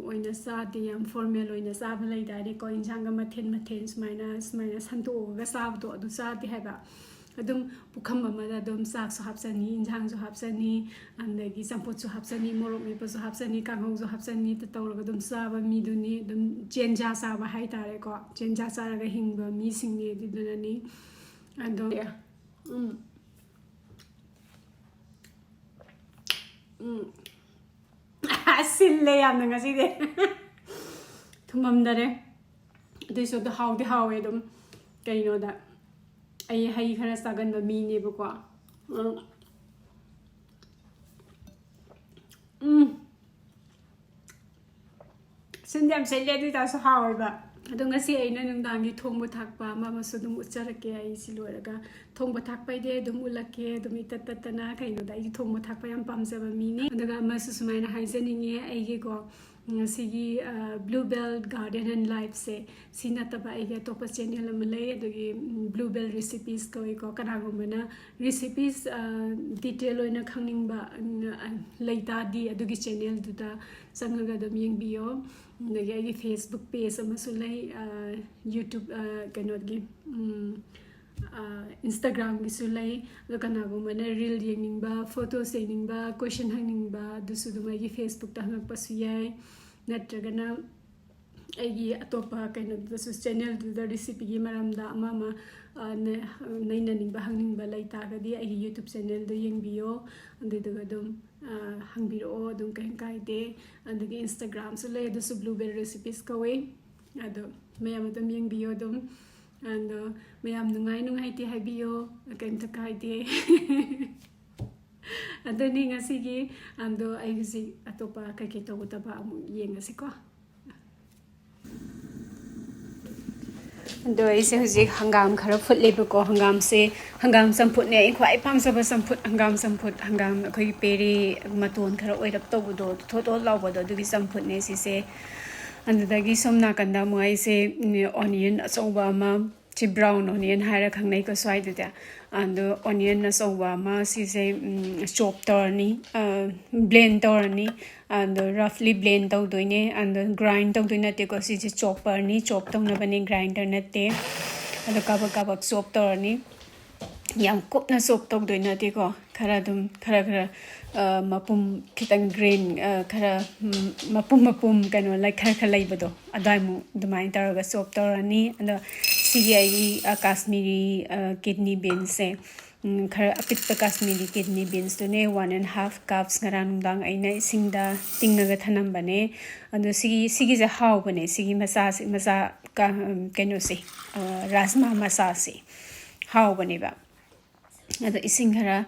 ꯑꯣꯏꯅ ꯆꯥꯗꯦ, ꯌꯥꯝ formal ꯑꯣꯏꯅ ꯆꯥꯕ ꯂꯩ ꯇꯥꯔꯦꯀꯣ, ꯏꯟꯁꯥꯡꯒ ꯃꯊꯦꯜ ꯃꯊꯦꯜ ꯁꯨꯃꯥꯏꯅ, ꯁꯨꯃꯥꯏꯅ ꯁꯟꯗꯣꯛꯑꯒ ꯆꯥꯕꯗꯣ, ꯑꯗꯨ ꯆꯥꯗꯦ ꯍꯥꯏꯕ꯫ ꯑꯗꯨꯝ ꯄꯨꯈꯝ ꯑꯃꯗ ꯑꯗꯨꯝ ꯆꯥꯛꯁꯨ ꯍꯥꯞꯆꯅꯤ, ꯏꯟꯁꯥꯡꯁꯨ ꯍꯥꯞꯆꯅꯤ, ꯑꯗꯒꯤ ꯆꯝꯐꯨꯠꯁꯨ ꯍꯥꯞꯆꯅꯤ, ꯃꯣꯔꯣꯛ ꯃꯦꯠꯄꯁꯨ ꯍꯥꯞꯆꯅꯤ, ꯀꯥꯡꯍꯧꯁꯨ ꯍꯥꯞꯆꯅꯤ, ꯇꯧꯔꯒ ꯑꯗꯨꯝ ꯆꯥꯕ ꯃꯤꯗꯨꯅꯤ, ꯑꯗꯨꯝ ꯆꯦꯟꯖꯥ ꯆꯥꯕ ꯍꯥꯏꯇꯥꯔꯦꯀꯣ, ꯆꯦꯟꯖꯥ ꯆꯥꯔꯒ ꯍꯤꯡꯕ ꯃꯤꯁꯤꯡꯅꯤ ꯑꯗꯨꯗꯨꯅꯅꯤ꯫ ꯑꯗꯣ, ꯎꯝ꯫ ꯎꯝ꯫ ꯁꯤꯜꯂꯦ ꯌꯥꯝꯅ ꯉꯁꯤꯗꯤ꯫ ꯊꯨꯝꯃꯝꯗꯔꯦ꯫ ꯑꯗꯨꯏꯁꯨ ꯑꯗꯨ ꯍꯥꯎꯗꯤ ꯍꯥꯎꯋꯦ ꯑꯗꯨꯝ꯫ ꯀꯩꯅꯣꯗ, ꯑꯩ ꯍꯩ ꯈꯔ ꯆꯥꯒꯟꯕ ꯃꯤꯅꯦꯕꯀꯣ꯫ ꯎꯝ꯫ ꯎꯝ꯫ ꯁꯤꯟꯗꯤ ꯌꯥꯝ ꯁꯤꯜꯂꯦ, ꯑꯗꯨ ꯑꯣꯏꯇꯥꯔꯁꯨ ꯍꯥꯎꯋꯦꯕ꯫ ꯑꯗꯣ ꯉꯁꯤ ꯑꯩꯅ ꯅꯨꯡꯗꯥꯡꯒꯤ ꯊꯣꯡꯕ ꯊꯥꯛꯄ ꯑꯃ ꯑꯃꯁꯨ ꯑꯗꯨꯝ ꯎꯠꯆꯔꯛꯀꯦ꯫ ꯑꯩ ꯁꯤ ꯂꯣꯏꯔꯒ ꯊꯣꯡꯕ ꯊꯥꯛꯄꯩꯗꯤ ꯑꯗꯨꯝ ꯎꯠꯂꯛꯀꯦ, ꯑꯗꯨꯝ ꯏꯇꯠ ꯇꯠꯇꯅ꯫ ꯀꯩꯅꯣꯗ, ꯑꯩꯗꯤ ꯊꯣꯡꯕ ꯊꯥꯛꯄ ꯌꯥꯝ ꯄꯥꯝꯖꯕ ꯃꯤꯅꯤ꯫ ꯑꯗꯨꯒ ꯑꯃꯁꯨ ꯁꯨꯃꯥꯏꯅ ꯍꯥꯏꯖꯅꯤꯡꯉꯦ, ꯑꯩꯒꯤꯀꯣ, ꯉꯁꯤꯒꯤ Bluebell Garden and Lifeꯁꯦ, ꯁꯤ ꯅꯠꯇꯕ ꯑꯩꯒꯤ ꯑꯇꯣꯞꯄ ꯆꯦꯅꯦꯜ ꯑꯃ ꯂꯩ꯫ ꯑꯗꯨꯒꯤ Bluebell Recipes ꯀꯧꯏꯀꯣ꯫ ꯀꯅꯥꯒꯨꯝꯕꯅ ꯔꯤꯁꯤꯄꯤꯁ ꯗꯤꯇꯦꯜ ꯑꯣꯏꯅ ꯈꯪꯅꯤꯡꯕ ꯂꯩ ꯇꯥꯔꯗꯤ, ꯑꯗꯨꯒꯤ ꯆꯦꯅꯦꯜꯗꯨꯗ ꯆꯪꯉꯒ ꯑꯗꯨꯝ ꯌꯦꯡꯕꯤꯌꯣ꯫ ꯑꯗꯒꯤ ꯑꯩꯒꯤ Facebook page ꯑꯃꯁꯨ ꯂꯩ, YouTube ꯀꯩꯅꯣꯒꯤ, Instagramꯒꯤꯁꯨ ꯂꯩ꯫ ꯑꯗꯣ ꯀꯅꯥꯒꯨꯝꯕꯅ ꯔꯤꯜ ꯌꯦꯡꯅꯤꯡꯕ, ꯐꯣꯇꯣꯁ ꯌꯦꯡꯅꯤꯡꯕ, ꯀꯣꯏꯁꯟ ꯍꯪꯅꯤꯡꯕ, ꯑꯗꯨꯁꯨ ꯑꯗꯨꯝ ꯑꯩꯒꯤ Facebookꯇ ꯍꯪꯉꯛꯄꯁꯨ ꯌꯥꯏ꯫ ꯅꯠꯇ꯭ꯔꯒꯅ ꯑꯩꯒꯤ ꯑꯇꯣꯞꯄ ꯀꯩꯅꯣꯗꯨꯗꯁꯨ, ꯆꯦꯅꯦꯜꯗꯨꯗ ꯔꯤꯁꯤꯄꯤꯒꯤ ꯃꯔꯝꯗ ꯑꯃ ꯑꯃ ꯅꯩꯅꯅꯤꯡꯕ, ꯍꯪꯅꯤꯡꯕ ꯂꯩ ꯇꯥꯔꯒꯗꯤ, ꯑꯩꯒꯤ YouTube ꯆꯦꯅꯦꯜꯗꯣ ꯌꯦꯡꯕꯤꯌꯣ꯫ ꯑꯗꯨꯗꯨꯒ ꯑꯗꯨꯝ ꯍꯪꯕꯤꯔꯛꯑꯣ, ꯑꯗꯨꯝ ꯀꯩꯝ ꯀꯥꯏꯗꯦ꯫ ꯑꯗꯒꯤ Instagramꯁꯨ ꯂꯩ, ꯑꯗꯨꯁꯨ Bluebell Recipes ꯀꯧꯋꯦ꯫ ꯑꯗꯣ ꯃꯌꯥꯝ ꯑꯗꯨꯝ ꯌꯦꯡꯕꯤꯌꯣ ꯑꯗꯨꯝ꯫ ꯑꯗꯣ ꯃꯌꯥꯝ ꯅꯨꯡꯉꯥꯏ ꯅꯨꯡꯉꯥꯏꯇꯦ ꯍꯥꯏꯕꯤꯌꯣ, ꯀꯩꯝꯇ ꯀꯥꯏꯗꯦ꯫ ꯑꯗꯨꯅꯤ ꯉꯁꯤꯒꯤ꯫ ꯑꯗꯣ ꯑꯩ ꯍꯧꯖꯤꯛ ꯑꯇꯣꯞꯄ ꯀꯩꯀꯩ ꯇꯧꯒꯗꯕ ꯑꯃꯨꯛ ꯌꯦꯡꯉꯁꯤꯀꯣ꯫ ꯑꯗꯣ ꯑꯩꯁꯦ ꯍꯧꯖꯤꯛ ꯍꯪꯒꯥꯝ ꯈꯔ ꯐꯨꯠꯂꯦꯕꯀꯣ꯫ ꯍꯪꯒꯥꯝꯁꯦ, ꯍꯪꯒꯥꯝ ꯆꯝꯐꯨꯠꯅꯦ ꯑꯩ ꯈ꯭ꯋꯥꯏ ꯄꯥꯝꯖꯕ ꯆꯝꯐꯨꯠ꯫ ꯍꯪꯒꯥꯝ ꯆꯝꯐꯨꯠ, ꯍꯪꯒꯥꯝ ꯑꯩꯈꯣꯏꯒꯤ ꯄꯦꯔꯦ ꯃꯇꯣꯟ ꯈꯔ ꯑꯣꯏꯔꯞ ꯇꯧꯕꯗꯣ, ꯊꯣꯠ ꯊꯣꯠ ꯂꯥꯎꯕꯗꯣ, ꯑꯗꯨꯒꯤ ꯆꯝꯐꯨꯠꯅꯦ ꯁꯤꯁꯦ꯫ ꯑꯗꯨꯗꯒꯤ ꯁꯣꯝ ꯅꯥꯀꯟꯗ ꯑꯃꯨꯛ ꯑꯩꯁꯦ, ꯎꯝ, onion ꯑꯆꯧꯕ ꯑꯃ, ꯁꯤ brown onion ꯍꯥꯏꯔ ꯈꯪꯅꯩꯀꯣ ꯁ꯭ꯋꯥꯏꯗꯗꯤ꯫ ꯑꯗꯣ onion ꯑꯆꯧꯕ ꯑꯃ ꯁꯤꯁꯦ, ꯎꯝ, chop ꯇꯧꯔꯅꯤ, blend ꯇꯧꯔꯅꯤ꯫ ꯑꯗꯣ roughly blend ꯇꯧꯗꯣꯏꯅꯦ꯫ ꯑꯗꯣ grind ꯇꯧꯗꯣꯏ ꯅꯠꯇꯦꯀꯣ꯫ ꯁꯤꯁꯦ chopperꯅꯤ, chop ꯇꯧꯅꯕꯅꯦ, grinder ꯅꯠꯇꯦ꯫ ꯑꯗꯣ ꯀꯥꯕꯛ ꯀꯥꯕꯛ chop ꯇꯧꯔꯅꯤ꯫ ꯌꯥꯝ ꯀꯨꯞꯅ chop ꯇꯧꯗꯣꯏ ꯅꯠꯇꯦꯀꯣ꯫ ꯈꯔ ꯑꯗꯨꯝ, ꯈꯔ ꯈꯔ, ꯑ, ꯃꯄꯨꯝ ꯈꯤꯇꯪ grain, ꯑ, ꯈꯔ, ꯎꯝ, ꯃꯄꯨꯝ ꯃꯄꯨꯝ ꯀꯩꯅꯣ ꯂꯩ-, ꯈꯔ ꯈꯔ ꯂꯩꯕꯗꯣ, ꯑꯗꯨꯋꯥꯏꯃꯨꯛ ꯑꯗꯨꯃꯥꯏꯅ ꯇꯧꯔꯒ chop ꯇꯧꯔꯅꯤ꯫ ꯑꯗꯣ ꯁꯤꯒꯤ ꯑꯩꯒꯤ, ꯑ, Kashmiri, ꯑ, kidney beansꯁꯦ, ꯎꯝ, ꯈꯔ ꯑꯄꯤꯛꯄ Kashmiri kidney beansꯇꯨꯅꯦ, one and half cups꯫ ꯉꯔꯥꯡ ꯅꯨꯡꯗꯥꯡ ꯑꯩꯅ ꯏꯁꯤꯡꯗ ꯇꯤꯡꯉꯒ ꯊꯅꯝꯕꯅꯦ꯫ ꯑꯗꯣ ꯁꯤꯒꯤ, ꯁꯤꯒꯤꯁꯦ ꯍꯥꯎꯕꯅꯦ, ꯁꯤꯒꯤ ꯃꯆꯥꯁꯦ, ꯃꯆꯥ ꯀ-, ꯀꯩꯅꯣꯁꯦ, ꯑ, ꯔꯥꯖꯃꯥ ꯃꯆꯥꯁꯦ ꯍꯥꯎꯕꯅꯦꯕ꯫ ꯑꯗꯣ ꯏꯁꯤꯡ ꯈꯔ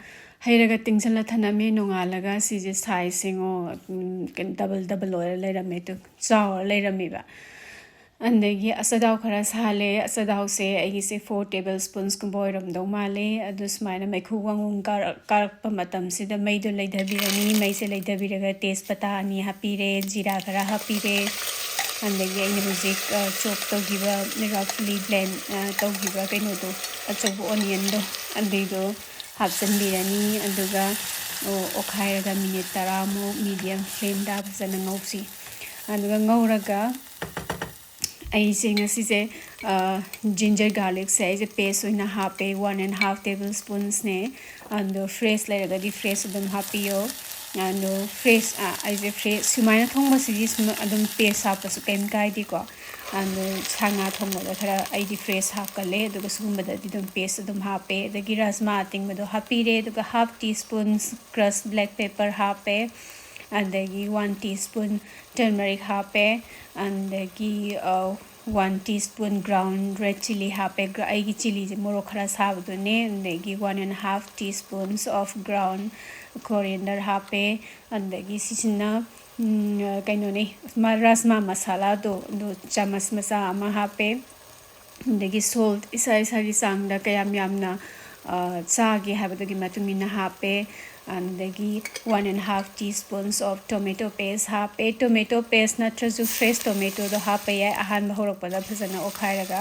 ꯍꯩꯔꯒ ꯇꯤꯡꯁꯤꯜꯂ ꯊꯅꯝꯃꯦ꯫ ꯅꯣꯡꯉꯥꯜꯂꯒ ꯁꯤꯁꯦ sizeꯁꯦ ꯌꯦꯡꯉꯣ, ꯎꯝ, ꯀꯩꯅꯣ, double double ꯑꯣꯏꯔ ꯂꯩꯔꯝꯃꯦ꯫ ꯑꯗꯨ ꯆꯥꯎꯔ ꯂꯩꯔꯝꯃꯦꯕ꯫ ꯑꯗꯒꯤ ꯑꯆꯊꯥꯎ ꯈꯔ ꯁꯥꯍꯜꯂꯦ꯫ ꯑꯆꯊꯥꯎꯁꯦ ꯑꯩꯒꯤꯁꯦ four table spoonsꯀꯨꯝꯕ ꯑꯣꯏꯔꯝꯗꯧ ꯃꯥꯜꯂꯦ꯫ ꯑꯗꯨ ꯁꯨꯃꯥꯏꯅ ꯃꯩꯈꯨ ꯋꯪ ꯋꯪ ꯀꯥꯔꯛ-, ꯀꯥꯔꯛꯄ ꯃꯇꯝꯁꯤꯗ ꯃꯩꯗꯣ ꯂꯩꯊꯕꯤꯔꯅꯤ꯫ ꯃꯩꯁꯦ ꯂꯩꯊꯕꯤꯔꯒ ꯇꯦꯖꯄꯇꯥ ꯑꯅꯤ ꯍꯥꯞꯄꯤꯔꯦ, ꯖꯤꯔꯥ ꯈꯔ ꯍꯥꯞꯄꯤꯔꯦ꯫ ꯑꯗꯒꯤ ꯑꯩꯅ ꯍꯧꯖꯤꯛ, ꯑ, chop ꯇꯧꯈꯤꯕ, roughly blend, ꯑ, ꯇꯧꯈꯤꯕ ꯀꯩꯅꯣꯗꯣ, ꯑꯆꯧꯕ onionꯗꯣ, ꯑꯗꯨꯏꯗꯣ ꯍꯥꯞꯆꯤꯟꯕꯤꯔꯅꯤ꯫ ꯑꯗꯨꯒ, ꯑꯣ-, ꯑꯣꯠꯈꯥꯏꯔꯒ minute ꯇꯔꯥꯃꯨꯛ medium flameꯗ ꯐꯖꯅ ꯉꯧꯁꯤ꯫ ꯑꯗꯨꯒ ꯉꯧꯔꯒ ꯑꯩꯁꯦ ꯉꯁꯤꯁꯦ, ꯑ, ginger garlicꯁꯦ ꯑꯩꯁꯦ paste ꯑꯣꯏꯅ ꯍꯥꯞꯄꯦ, one and half tablespoonsꯅꯦ꯫ ꯑꯗꯣ fresh ꯂꯩꯔꯒꯗꯤ fresh ꯑꯗꯨꯝ ꯍꯥꯞꯄꯤꯌꯣ꯫ ꯑꯗꯣ fresh, ꯑ, ꯑꯩꯁꯦ fresh ꯁꯨꯃꯥꯏꯅ ꯊꯣꯡꯕꯁꯤꯗꯤ ꯁꯨꯝ ꯑꯗꯨꯝ paste ꯍꯥꯞꯄꯁꯨ ꯀꯩꯝ ꯀꯥꯏꯗꯦꯀꯣ꯫ ꯑꯗꯣ ꯁꯥ ꯉꯥ ꯊꯣꯡꯕꯗ ꯈꯔ ꯑꯩꯗꯤ fresh ꯍꯥꯞꯀꯜꯂꯦ, ꯑꯗꯨꯒ ꯁꯤꯒꯨꯝꯕꯗꯗꯤ ꯑꯗꯨꯝ paste ꯑꯗꯨꯝ ꯍꯥꯞꯄꯦ꯫ ꯑꯗꯒꯤ ꯔꯥꯖꯃꯥ ꯑꯇꯤꯡꯕꯗꯣ ꯍꯥꯞꯄꯤꯔꯦ, ꯑꯗꯨꯒ half teaspoon crushed black pepper ꯍꯥꯞꯄꯦ, ꯑꯗꯒꯤ one teaspoon turmeric ꯍꯥꯞꯄꯦ, ꯑꯗꯒꯤ, ꯑ, one teaspoon ground red chilli ꯍꯥꯞꯄꯦ꯫ ꯒ꯭ꯔ-, ꯑꯩꯒꯤ chilliꯁꯦ ꯃꯣꯔꯣꯛ ꯈꯔ ꯁꯥꯕꯗꯨꯅꯦ꯫ ꯑꯗꯒꯤ one and half teaspoons of ground coriander ꯍꯥꯞꯄꯦ꯫ ꯑꯗꯒꯤ ꯁꯤꯁꯤꯅ, ꯎꯝ, ꯀꯩꯅꯣꯅꯦ, ꯃ-, ꯔꯥꯖꯃꯥ ꯃꯁꯥꯂꯥꯗꯣ, ꯑꯗꯨ ꯆꯥꯃꯁ ꯃꯆꯥ ꯑꯃ ꯍꯥꯞꯄꯦ꯫ ꯑꯗꯒꯤ salt ꯏꯁꯥ ꯏꯁꯥꯒꯤ ꯆꯥꯡꯗ ꯀꯌꯥꯝ ꯌꯥꯝꯅ, ꯑ, ꯆꯥꯒꯦ ꯍꯥꯏꯕꯗꯨꯒꯤ ꯃꯇꯨꯡ ꯏꯟꯅ ꯍꯥꯞꯄꯦ꯫ ꯑꯗꯒꯤ one and half teaspoons of tomato paste ꯍꯥꯞꯄꯦ꯫ Tomato paste ꯅꯠꯇ꯭ꯔꯁꯨ fresh tomatoꯗꯣ ꯍꯥꯞꯄ ꯌꯥꯏ, ꯑꯍꯥꯟꯕ ꯍꯧꯔꯛꯄꯗ ꯐꯖꯅ ꯑꯣꯠꯈꯥꯏꯔꯒ꯫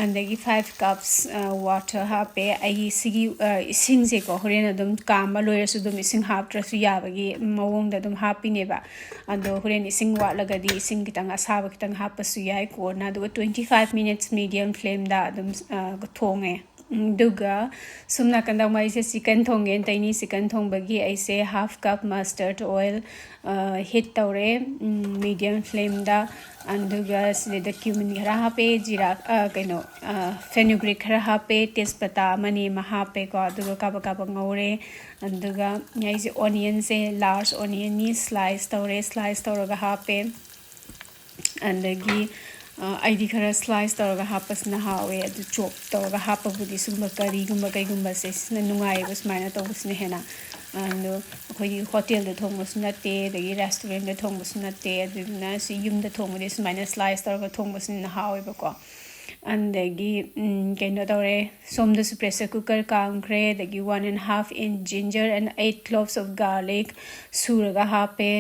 ꯑꯗꯒꯤ five cups, ꯑ, water ꯍꯥꯞꯄꯦ꯫ ꯑꯩꯒꯤ ꯁꯤꯒꯤ, ꯑ, ꯏꯁꯤꯡꯁꯦꯀꯣ, ꯍꯣꯔꯦꯟ ꯑꯗꯨꯝ ꯀꯥꯝꯕ ꯂꯣꯏꯔꯁꯨ ꯑꯗꯨꯝ ꯏꯁꯤꯡ ꯍꯥꯞꯇ꯭ꯔꯁꯨ ꯌꯥꯕꯒꯤ ꯃꯑꯣꯡꯗ ꯑꯗꯨꯝ ꯍꯥꯞꯄꯤꯅꯦꯕ꯫ ꯑꯗꯣ ꯍꯣꯔꯦꯟ ꯏꯁꯤꯡ ꯋꯥꯠꯂꯒꯗꯤ ꯏꯁꯤꯡ ꯈꯤꯇꯪ ꯑꯁꯥꯕ ꯈꯤꯇꯪ ꯍꯥꯞꯄꯁꯨ ꯌꯥꯏ ꯀꯣꯟꯅ꯫ ꯑꯗꯨꯒ twenty five minutes medium flameꯗ ꯑꯗꯨꯝ, ꯑ, ꯊꯣꯡꯉꯦ꯫ ꯑꯗꯨꯒ ꯁꯣꯝ ꯅꯥꯀꯟꯗ ꯑꯃꯨꯛ ꯑꯩꯁꯦ chicken ꯊꯣꯡꯒꯦꯅ ꯇꯧꯔꯤꯅꯤ꯫ Chicken ꯊꯣꯡꯕꯒꯤ ꯑꯩꯁꯦ half cup mustard oil, ꯑ, heat ꯇꯧꯔꯦ, ꯎꯝ, medium flameꯗ꯫ ꯑꯗꯨꯒ ꯁꯤꯗꯩꯗ cumin ꯈꯔ ꯍꯥꯞꯄꯦ, ꯖꯤꯔꯥ, ꯑ, ꯀꯩꯅꯣ, ꯑ, fenugreek ꯈꯔ ꯍꯥꯞꯄꯦ, ꯇꯦꯖꯄꯇꯥ ꯑꯃꯅꯤ ꯑꯃ ꯍꯥꯞꯄꯦꯀꯣ꯫ ꯑꯗꯨꯒ ꯀꯥꯕꯛ ꯀꯥꯕꯛ ꯉꯧꯔꯦ꯫ ꯑꯗꯨꯒ ꯑꯩꯁꯦ onionꯁꯦ, large onionꯅꯤ, slice ꯇꯧꯔꯦ, slice ꯇꯧꯔꯒ ꯍꯥꯞꯄꯦ꯫ ꯑꯗꯒꯤ, ꯑ, ꯑꯩꯗꯤ ꯈꯔ slice ꯇꯧꯔꯒ ꯍꯥꯞꯄꯁꯤꯅ ꯍꯥꯎꯋꯦ꯫ ꯑꯗꯨ chop ꯇꯧꯔꯒ ꯍꯥꯞꯄꯕꯨꯗꯤ ꯁꯨꯝꯕ curryꯒꯨꯝꯕ ꯀꯩꯒꯨꯝꯕꯁꯦ ꯁꯤꯅ ꯅꯨꯡꯉꯥꯏꯌꯦꯕ, ꯁꯨꯃꯥꯏꯅ ꯇꯧꯕꯁꯤꯅ ꯍꯦꯟꯅ꯫ ꯑꯗꯣ ꯑꯩꯈꯣꯏꯒꯤ hotelꯗ ꯊꯣꯡꯕꯁꯨ ꯅꯠꯇꯦ, ꯑꯗꯒꯤ restaurantꯗ ꯊꯣꯡꯕꯁꯨ ꯅꯠꯇꯦ, ꯑꯗꯨꯗꯨꯅ ꯁꯤ ꯌꯨꯝꯗ ꯊꯣꯡꯕꯗꯤ ꯁꯨꯃꯥꯏꯅ slice ꯇꯧꯔꯒ ꯊꯣꯡꯕꯁꯤꯅ ꯍꯥꯎꯋꯦꯕꯀꯣ꯫ ꯑꯗꯒꯤ, ꯎꯝ, ꯀꯩꯅꯣ ꯇꯧꯔꯦ, ꯁꯣꯝꯗꯁꯨ pressure cooker ꯀꯥꯝꯈ꯭ꯔꯦ, ꯑꯗꯒꯤ one and half inch ginger and eight cloves of garlic ꯁꯨꯔꯒ ꯍꯥꯞꯄꯦ꯫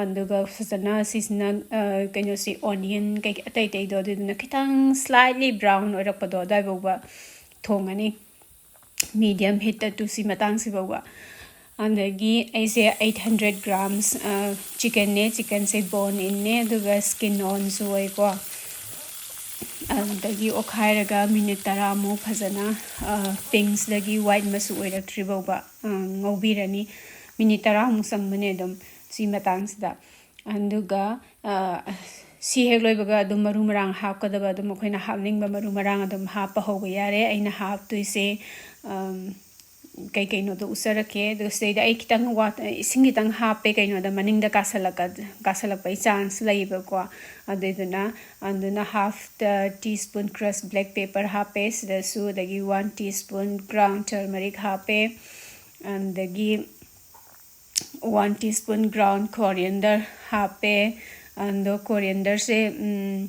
ꯑꯗꯨꯒ ꯐꯖꯅ ꯁꯤꯁꯤꯅ, ꯑ, ꯀꯩꯅꯣꯁꯤ, onion ꯀꯩ-, ꯑꯇꯩ ꯑꯇꯩꯗꯣ, ꯑꯗꯨꯗꯨꯅ ꯈꯤꯇꯪ slightly brown ꯑꯣꯏꯔꯛꯄꯗꯣ ꯑꯗꯨꯋꯥꯏ ꯐꯥꯎꯕ ꯊꯣꯡꯉꯅꯤ, medium heatꯇ, to ꯁꯤ ꯃꯇꯥꯡꯁꯤ ꯐꯥꯎꯕ꯫ ꯑꯗꯒꯤ ꯑꯩꯁꯦ eight hundred grams, ꯑ, chickenꯅꯦ, chickenꯁꯦ bone inꯅꯦ, ꯑꯗꯨꯒ skin onꯁꯨ ꯑꯣꯏꯀꯣ꯫ ꯑꯗꯨꯗꯒꯤ ꯑꯣꯠꯈꯥꯏꯔꯒ minute ꯇꯔꯥꯃꯨꯛ ꯐꯖꯅ, ꯑ, pinkꯁꯤꯗꯒꯤ white ꯃꯆꯨ ꯑꯣꯏꯔꯛꯇ꯭ꯔꯤ ꯐꯥꯎꯕ, ꯑ, ꯉꯧꯕꯤꯔꯅꯤ꯫ Minute ꯇꯔꯥꯃꯨꯛ ꯆꯪꯕꯅꯦ ꯑꯗꯨꯝ ꯁꯤ ꯃꯇꯥꯡꯁꯤꯗ꯫ ꯑꯗꯨꯒ, ꯑ, ꯁꯤ ꯍꯦꯛ ꯂꯣꯏꯕꯒ ꯑꯗꯨꯝ ꯃꯔꯨ ꯃꯔꯥꯡ ꯍꯥꯞꯀꯗꯕ, ꯑꯗꯨꯝ ꯑꯩꯈꯣꯏꯅ ꯍꯥꯞꯅꯤꯡꯕ ꯃꯔꯨ ꯃꯔꯥꯡ ꯑꯗꯨꯝ ꯍꯥꯞꯄ ꯍꯧꯕ ꯌꯥꯔꯦ꯫ ꯑꯩꯅ ꯍꯥꯞꯇꯣꯏꯁꯦ, ꯑꯝ, ꯀꯩ ꯀꯩꯅꯣꯗꯣ ꯎꯠꯆꯔꯛꯀꯦ꯫ ꯑꯗꯨꯒ ꯁꯤꯗꯩꯗ ꯑꯩ ꯈꯤꯇꯪ ꯋꯥꯠ-, ꯏꯁꯤꯡ ꯈꯤꯇꯪ ꯍꯥꯞꯄꯦ, ꯀꯩꯅꯣꯗ ꯃꯅꯤꯡꯗ ꯀꯥꯁꯜꯂꯛꯀ-, ꯀꯥꯁꯜꯂꯛꯄꯒꯤ chance ꯂꯩꯌꯦꯕꯀꯣ꯫ ꯑꯗꯨꯏꯗꯨꯅ, ꯑꯗꯨꯅ half teaspoon crushed black pepper ꯍꯥꯞꯄꯦ ꯁꯤꯗꯁꯨ, ꯑꯗꯒꯤ one teaspoon ground turmeric ꯍꯥꯞꯄꯦ, ꯑꯗꯒꯤ one teaspoon ground coriander ꯍꯥꯞꯄꯦ꯫ ꯑꯗꯣ corianderꯁꯦ, ꯎꯝ,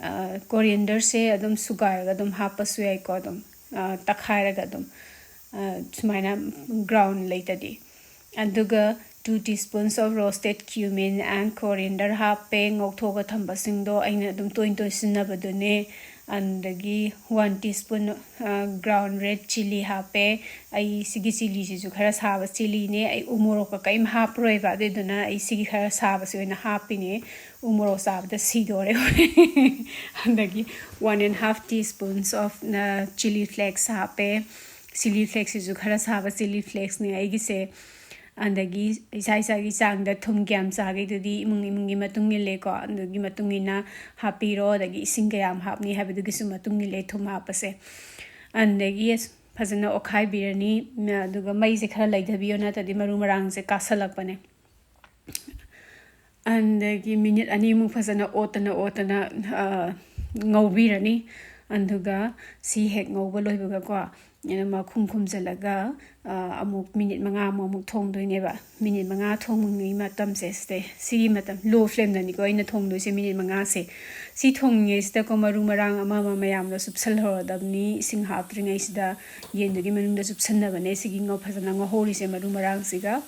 ꯑ, corianderꯁꯦ ꯑꯗꯨꯝ ꯁꯨꯒꯥꯏꯔꯒ ꯑꯗꯨꯝ ꯍꯥꯞꯄꯁꯨ ꯌꯥꯏꯀꯣ, ꯑꯗꯨꯝ, ꯑ, ꯇꯛꯈꯥꯏꯔꯒ ꯑꯗꯨꯝ, ꯑ, ꯁꯨꯃꯥꯏꯅ ground ꯂꯩꯇꯗꯤ꯫ ꯑꯗꯨꯒ two teaspoons of roasted cumin and coriander ꯍꯥꯞꯄꯦ꯫ ꯉꯧꯊꯣꯛꯑꯒ ꯊꯝꯕꯁꯤꯡꯗꯣ ꯑꯩꯅ ꯑꯗꯨꯝ ꯇꯣꯏ ꯇꯣꯏ ꯁꯤꯖꯤꯟꯅꯕꯗꯨꯅꯦ꯫ ꯑꯗꯒꯤ one teaspoon, ꯑ, ground red chilli ꯍꯥꯞꯄꯦ꯫ ꯑꯩ ꯁꯤꯒꯤ chilliꯁꯤꯁꯨ ꯈꯔ ꯁꯥꯕ chilliꯅꯦ꯫ ꯑꯩ ꯎ ꯃꯣꯔꯣꯛꯀ ꯀꯔꯤꯝ ꯍꯥꯞꯄꯔꯣꯏꯕ, ꯑꯗꯨꯏꯗꯨꯅ ꯑꯩ ꯁꯤꯒꯤ ꯈꯔ ꯁꯥꯕꯁꯤ ꯑꯣꯏꯅ ꯍꯥꯞꯄꯤꯅꯦ꯫ ꯎ ꯃꯣꯔꯣꯛ ꯆꯥꯕꯗ ꯁꯤꯗꯣꯔꯦ꯫ ꯑꯗꯒꯤ one and half teaspoons of, ꯑ, chilli flakes ꯍꯥꯞꯄꯦ꯫ Chilli flakesꯁꯤꯁꯨ ꯈꯔ ꯁꯥꯕ chilli flakesꯅꯦ ꯑꯩꯒꯤꯁꯦ꯫ ꯑꯗꯒꯤ ꯏꯁꯥ ꯏꯁꯥꯒꯤ ꯆꯥꯡꯗ ꯊꯨꯝ ꯀꯌꯥꯝ ꯆꯥꯒꯦꯗꯨꯗꯤ ꯏꯃꯨꯡ ꯏꯃꯨꯡꯒꯤ ꯃꯇꯨꯡ ꯏꯜꯂꯦꯀꯣ꯫ ꯑꯗꯨꯒꯤ ꯃꯇꯨꯡ ꯏꯟꯅ ꯍꯥꯞꯄꯤꯔꯣ꯫ ꯑꯗꯒꯤ ꯏꯁꯤꯡ ꯀꯌꯥꯝ ꯍꯥꯞꯅꯤ ꯍꯥꯏꯕꯗꯨꯒꯤꯁꯨ ꯃꯇꯨꯡ ꯏꯜꯂꯦ ꯊꯨꯝ ꯍꯥꯞꯄꯁꯦ꯫ ꯑꯗꯒꯤ ꯑꯁ ꯐꯖꯅ ꯑꯣꯠꯈꯥꯏꯕꯤꯔꯅꯤ꯫ ꯃ-, ꯑꯗꯨꯒ ꯃꯩꯁꯦ ꯈꯔ ꯂꯩꯊꯕꯤꯌꯣ, ꯅꯠꯇ꯭ꯔꯗꯤ ꯃꯔꯨ ꯃꯔꯥꯡꯁꯦ ꯀꯥꯁꯜꯂꯛꯄꯅꯦ꯫ ꯑꯗꯒꯤ ꯃꯤꯅꯤꯠ ꯑꯅꯤꯃꯨꯛ ꯐꯖꯅ ꯑꯣꯠꯇꯅ ꯑꯣꯠꯇꯅ, ꯑ, ꯉꯧꯕꯤꯔꯅꯤ꯫ ꯑꯗꯨꯒ ꯁꯤ ꯍꯦꯛ ꯉꯧꯕ ꯂꯣꯏꯕꯒꯀꯣ, ꯑꯩꯅ ꯃꯈꯨꯝ ꯈꯨꯝꯖꯤꯜꯂꯒ, ꯑ, ꯑꯃꯨꯛ ꯃꯤꯅꯤꯠ ꯃꯉꯥꯃꯨꯛ ꯑꯃꯨꯛ ꯊꯣꯡꯗꯣꯏꯅꯦꯕ꯫ ꯃꯤꯅꯤꯠ ꯃꯉꯥ ꯊꯣꯡꯉꯤꯉꯩ ꯃꯇꯝꯁꯦ, ꯁꯤꯗꯩ, ꯁꯤꯒꯤ ꯃꯇꯝ, low flameꯗꯅꯤꯀꯣ ꯑꯩꯅ ꯊꯣꯡꯗꯣꯏꯁꯦ ꯃꯤꯅꯤꯠ ꯃꯉꯥꯁꯦ꯫ ꯁꯤ ꯊꯣꯡꯉꯤꯉꯩꯁꯤꯗꯀꯣ ꯃꯔꯨ ꯃꯔꯥꯡ ꯑꯃ ꯑꯃ ꯃꯌꯥꯝꯗꯣ ꯆꯨꯞꯁꯜꯍꯧꯔꯗꯕꯅꯤ꯫ ꯏꯁꯤꯡ ꯍꯥꯞꯇ꯭ꯔꯤꯉꯩꯁꯤꯗ ꯌꯦꯟꯗꯨꯒꯤ ꯃꯅꯨꯡꯗ ꯆꯨꯞꯁꯟꯅꯕꯅꯦ ꯁꯤꯒꯤ ꯉꯧ-, ꯐꯖꯅ ꯉꯧꯍꯧꯔꯤꯁꯦ ꯃꯔꯨ ꯃꯔꯥꯡꯁꯤꯒ꯫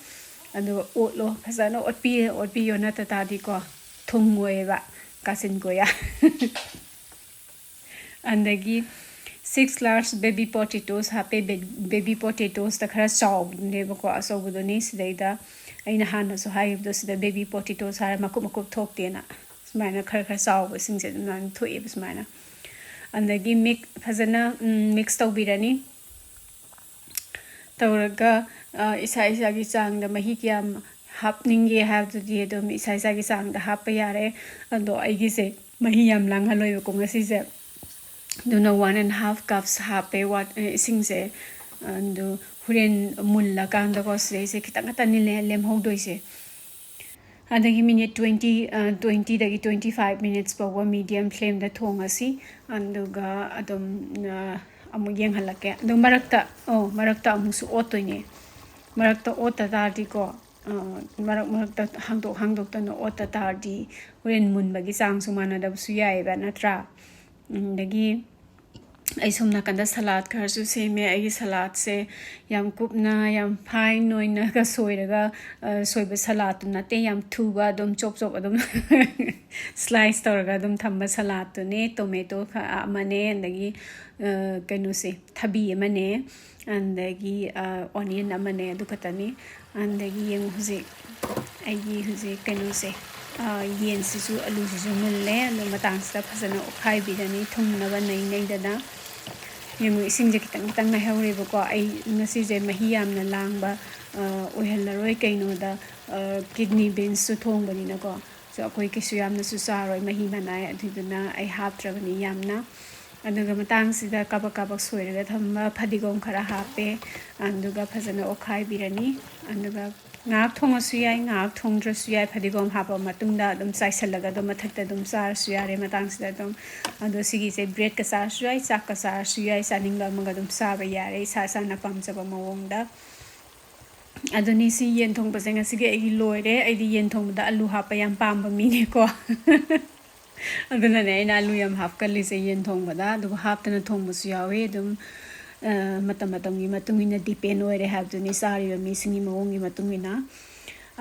ꯑꯗꯨꯒ ꯑꯣꯠꯂꯣ, ꯐꯖꯅ ꯑꯣꯠꯄꯤꯌꯦ, ꯑꯣꯠꯄꯤꯌꯣ, ꯅꯠꯇ ꯇꯥꯔꯗꯤꯀꯣ ꯊꯨꯝꯃꯣꯏꯕ, ꯀꯥꯆꯤꯟ ꯀꯣꯏꯌꯥ꯫ ꯑꯗꯒꯤ six large baby potatoes ꯍꯥꯞꯄꯦ꯫ Be-, baby potatoesꯇ ꯈꯔ ꯆꯥꯎꯕꯗꯨꯅꯦꯕꯀꯣ, ꯑꯆꯧꯕꯗꯨꯅꯤ꯫ ꯁꯤꯗꯩꯗ ꯑꯩꯅ ꯍꯥꯟꯅꯁꯨ ꯍꯥꯏꯈꯤꯕꯗꯣ, ꯁꯤꯗ baby potatoes ꯍꯥꯏꯔ ꯃꯀꯨꯞ ꯃꯀꯨꯞ ꯊꯣꯛꯇꯦꯅ꯫ ꯁꯨꯃꯥꯏꯅ ꯈꯔ ꯈꯔ ꯆꯥꯎꯕꯁꯤꯡꯁꯦ ꯑꯗꯨꯃꯥꯏꯅ ꯊꯣꯛꯑꯦꯕ ꯁꯨꯃꯥꯏꯅ꯫ ꯑꯗꯒꯤ mix, ꯐꯖꯅ, ꯎꯝ, mix ꯇꯧꯕꯤꯔꯅꯤ꯫ ꯇꯧꯔꯒ, ꯑ, ꯏꯁꯥ ꯏꯁꯥꯒꯤ ꯆꯥꯡꯗ ꯃꯍꯤ ꯀꯌꯥꯝ ꯍꯥꯞꯅꯤꯡꯒꯦ ꯍꯥꯏꯕꯗꯨꯗꯤ ꯑꯗꯨꯝ ꯏꯁꯥ ꯏꯁꯥꯒꯤ ꯆꯥꯡꯗ ꯍꯥꯞꯄ ꯌꯥꯔꯦ꯫ ꯑꯗꯣ ꯑꯩꯒꯤꯁꯦ ꯃꯍꯤ ꯌꯥꯝ ꯂꯥꯡꯍꯜꯂꯣꯏꯕꯀꯣ ꯉꯁꯤꯁꯦ꯫ ꯑꯗꯨꯅ one and half cups ꯍꯥꯞꯄꯦ ꯋꯥꯠ-, ꯑ, ꯏꯁꯤꯡꯁꯦ꯫ ꯑꯗꯨ ꯍꯣꯔꯦꯟ ꯃꯨꯜꯂꯀꯥꯟꯗꯀꯣ ꯁꯤꯗꯩꯁꯦ ꯈꯤꯇꯪ ꯈꯛꯇꯅꯤ ꯂꯦ-, ꯂꯦꯝꯍꯧꯗꯣꯏꯁꯦ꯫ ꯑꯗꯒꯤ ꯃꯤꯅꯤꯠ twenty, ꯑ, twentyꯗꯒꯤ twenty five minutes ꯐꯥꯎꯕ medium flameꯗ ꯊꯣꯡꯉꯁꯤ꯫ ꯑꯗꯨꯒ ꯑꯗꯨꯝ, ꯑ, ꯑꯃꯨꯛ ꯌꯦꯡꯍꯜꯂꯛꯀꯦ꯫ ꯑꯗꯨ ꯃꯔꯛꯇ, ꯑꯣ, ꯃꯔꯛꯇ ꯑꯃꯨꯛꯁꯨ ꯑꯣꯠꯇꯣꯏꯅꯦ꯫ ꯃꯔꯛꯇ ꯑꯣꯠꯇ ꯇꯥꯔꯗꯤꯀꯣ, ꯑ, ꯃꯔꯛ ꯃꯔꯛꯇ ꯍꯥꯡꯗꯣꯛ ꯍꯥꯡꯗꯣꯛꯇꯅ ꯑꯣꯠꯇ ꯇꯥꯔꯗꯤ ꯍꯣꯔꯦꯟ ꯃꯨꯟꯕꯒꯤ ꯆꯥꯡꯁꯨ ꯃꯥꯟꯅꯗꯕꯁꯨ ꯌꯥꯏꯑꯕ, ꯅꯠꯇ꯭ꯔꯥ? ꯑꯗꯒꯤ ꯑꯩ ꯁꯣꯝ ꯅꯥꯀꯟꯗ salad ꯈꯔꯁꯨ ꯁꯦꯝꯃꯦ꯫ ꯑꯩꯒꯤ saladꯁꯦ ꯌꯥꯝ ꯀꯨꯞꯅ, ꯌꯥꯝ fine ꯑꯣꯏꯅꯒ ꯁꯣꯏꯔꯒ, ꯑ, ꯁꯣꯏꯕ saladꯇꯨ ꯅꯠꯇꯦ, ꯌꯥꯝ ꯊꯨꯕ, ꯑꯗꯨꯝ ꯆꯣꯞ ꯆꯣꯞ ꯑꯗꯨꯝ slice ꯇꯧꯔꯒ ꯑꯗꯨꯝ ꯊꯝꯕ saladꯇꯨꯅꯦ꯫ Tomato ꯈ-, ꯑꯃꯅꯦ, ꯑꯗꯒꯤ, ꯑ, ꯀꯩꯅꯣꯁꯦ, ꯊꯕꯤ ꯑꯃꯅꯦ, ꯑꯗꯒꯤ, ꯑ, onion ꯑꯃꯅꯦ, ꯑꯗꯨ ꯈꯛꯇꯅꯤ꯫ ꯑꯗꯒꯤ ꯌꯦꯡꯉꯨ, ꯍꯧꯖꯤꯛ ꯑꯩꯒꯤ ꯍꯧꯖꯤꯛ ꯀꯩꯅꯣꯁꯦ, ꯑ, ꯌꯦꯟꯁꯤꯁꯨ, ꯑꯂꯨꯁꯤꯁꯨ ꯃꯨꯜꯂꯦ꯫ ꯑꯗꯨ ꯃꯇꯥꯡꯁꯤꯗ ꯐꯖꯅ ꯑꯣꯠꯈꯥꯏꯕꯤꯔꯅꯤ, ꯊꯨꯝꯅꯕ ꯅꯩ ꯅꯩꯗꯅ꯫ ꯌꯦꯡꯉꯨ, ꯏꯁꯤꯡꯁꯦ ꯈꯤꯇꯪ ꯈꯤꯇꯪ ꯉꯥꯏꯍꯧꯔꯦꯕꯀꯣ꯫ ꯑꯩ ꯉꯁꯤꯁꯦ ꯃꯍꯤ ꯌꯥꯝꯅ ꯂꯥꯡꯕ, ꯑ, ꯑꯣꯏꯍꯜꯂꯔꯣꯏ꯫ ꯀꯩꯅꯣꯗ, ꯑ, kidney beansꯁꯨ ꯊꯣꯡꯕꯅꯤꯅꯀꯣ꯫ So, ꯑꯩꯈꯣꯏ ꯀꯩꯁꯨ ꯌꯥꯝꯅꯁꯨ ꯆꯥꯔꯣꯏ ꯃꯍꯤ ꯃꯅꯥꯏ, ꯑꯗꯨꯗꯨꯅ ꯑꯩ ꯍꯥꯞꯇ꯭ꯔꯕꯅꯤ ꯌꯥꯝꯅ꯫ ꯑꯗꯨꯒ ꯃꯇꯥꯡꯁꯤꯗ ꯀꯥꯕꯛ ꯀꯥꯕꯛ ꯁꯣꯏꯔꯒ ꯊꯝꯕ ꯐꯗꯤꯒꯣꯝ ꯈꯔ ꯍꯥꯞꯄꯦ꯫ ꯑꯗꯨꯒ ꯐꯖꯅ ꯑꯣꯠꯈꯥꯏꯕꯤꯔꯅꯤ꯫ ꯑꯗꯨꯒ ꯉꯥꯏꯍꯥꯛ ꯊꯣꯡꯉꯁꯨ ꯌꯥꯏ, ꯉꯥꯏꯍꯥꯛ ꯊꯣꯡꯗ꯭ꯔꯁꯨ ꯌꯥꯏ꯫ ꯐꯗꯤꯒꯣꯝ ꯍꯥꯞꯄ ꯃꯇꯨꯡꯗ ꯑꯗꯨꯝ ꯆꯥꯏꯁꯤꯜꯂꯒ ꯑꯗꯨꯝ ꯃꯊꯛꯇ ꯑꯗꯨꯝ ꯆꯥꯔꯁꯨ ꯌꯥꯔꯦ ꯃꯇꯥꯡꯁꯤꯗ ꯑꯗꯨꯝ꯫ ꯑꯗꯣ ꯁꯤꯒꯤꯁꯦ ꯕ꯭ꯔꯦꯗꯀ ꯆꯥꯔꯁꯨ ꯌꯥꯏ, ꯆꯥꯛꯀ ꯆꯥꯔꯁꯨ ꯌꯥꯏ, ꯆꯥꯅꯤꯡꯕ ꯑꯃꯒ ꯑꯗꯨꯝ ꯆꯥꯕ ꯌꯥꯔꯦ ꯏꯁꯥ ꯏꯁꯥꯅ ꯄꯥꯝꯖꯕ ꯃꯑꯣꯡꯗ꯫ ꯑꯗꯨꯅꯤ, ꯁꯤ ꯌꯦꯟ ꯊꯣꯡꯕꯁꯦ ꯉꯁꯤꯒꯤ ꯑꯩꯒꯤ ꯂꯣꯏꯔꯦ꯫ ꯑꯩꯗꯤ ꯌꯦꯟ ꯊꯣꯡꯕꯗ ꯑꯂꯨ ꯍꯥꯞꯄ ꯌꯥꯝ ꯄꯥꯝꯕ ꯃꯤꯅꯦꯀꯣ꯫ ꯑꯗꯨꯅꯅꯦ ꯑꯩꯅ ꯑꯂꯨ ꯌꯥꯝ ꯍꯥꯞꯀꯜꯂꯤꯁꯦ ꯌꯦꯟ ꯊꯣꯡꯕꯗ꯫ ꯑꯗꯨꯒ ꯍꯥꯞꯇꯅ ꯊꯣꯡꯕꯁꯨ ꯌꯥꯎꯋꯤ꯫ ꯑꯗꯨꯝ, ꯑ, ꯃꯇꯝ ꯃꯇꯝꯒꯤ ꯃꯇꯨꯡ ꯏꯟꯅ depend ꯑꯣꯏꯔꯦ ꯍꯥꯏꯕꯗꯨꯅꯤ, ꯆꯥꯔꯤꯕ ꯃꯤꯁꯤꯡꯒꯤ ꯃꯑꯣꯡꯒꯤ ꯃꯇꯨꯡ ꯏꯟꯅ꯫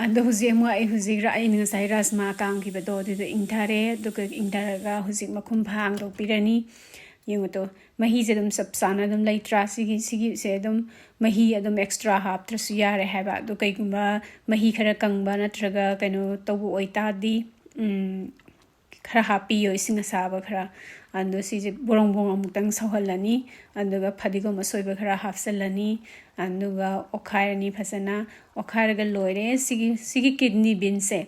ꯑꯗꯣ ꯍꯧꯖꯤꯛ ꯑꯃꯨꯛ ꯑꯩ ꯍꯧꯖꯤꯛ ꯔ-, ꯑꯩꯅ ꯉꯁꯥꯏ ꯔꯥꯖꯃꯥ ꯀꯥꯝꯈꯤꯕꯗꯣ ꯑꯗꯨꯗꯣ ꯏꯪꯊꯔꯦ꯫ ꯑꯗꯨꯒ ꯏꯪꯊꯔꯒ ꯍꯧꯖꯤꯛ ꯃꯈꯨꯝ ꯐꯥ ꯍꯥꯡꯗꯣꯛꯄꯤꯔꯅꯤ꯫ ꯌꯦꯡꯉꯨ ꯇꯣ, ꯃꯍꯤꯁꯦ ꯑꯗꯨꯝ ꯆꯞ ꯆꯥꯅ ꯑꯗꯨꯝ ꯂꯩꯇ꯭ꯔꯥ? ꯁꯤꯒꯤ, ꯁꯤꯒꯤꯁꯦ ꯑꯗꯨꯝ ꯃꯍꯤ ꯑꯗꯨꯝ extra ꯍꯥꯞꯇ꯭ꯔꯁꯨ ꯌꯥꯔꯦ ꯍꯥꯏꯕ꯫ ꯑꯗꯣ ꯀꯩꯒꯨꯝꯕ ꯃꯍꯤ ꯈꯔ ꯀꯪꯕ ꯅꯠꯇ꯭ꯔꯒ ꯀꯩꯅꯣ ꯇꯧꯕ ꯑꯣꯏꯇꯥꯔꯗꯤ, ꯎꯝ, ꯈꯔ ꯍꯥꯞꯄꯤꯌꯣ, ꯏꯁꯤꯡ ꯑꯁꯥꯕ ꯈꯔ꯫ ꯑꯗꯣ ꯁꯤꯁꯦ ꯕ꯭ꯔꯣꯡ ꯕ꯭ꯔꯣꯡ ꯑꯃꯨꯛꯇꯪ ꯁꯧꯍꯜꯂꯅꯤ꯫ ꯑꯗꯨꯒ ꯐꯗꯤꯒꯣꯝ ꯑꯁꯣꯏꯕ ꯈꯔ ꯍꯥꯞꯆꯤꯜꯂꯅꯤ꯫ ꯑꯗꯨꯒ ꯑꯣꯠꯈꯥꯏꯔꯅꯤ ꯐꯖꯅ꯫ ꯑꯣꯠꯈꯥꯏꯔꯒ ꯂꯣꯏꯔꯦ꯫ ꯁꯤꯒꯤ, ꯁꯤꯒꯤ kidney beansꯁꯦ,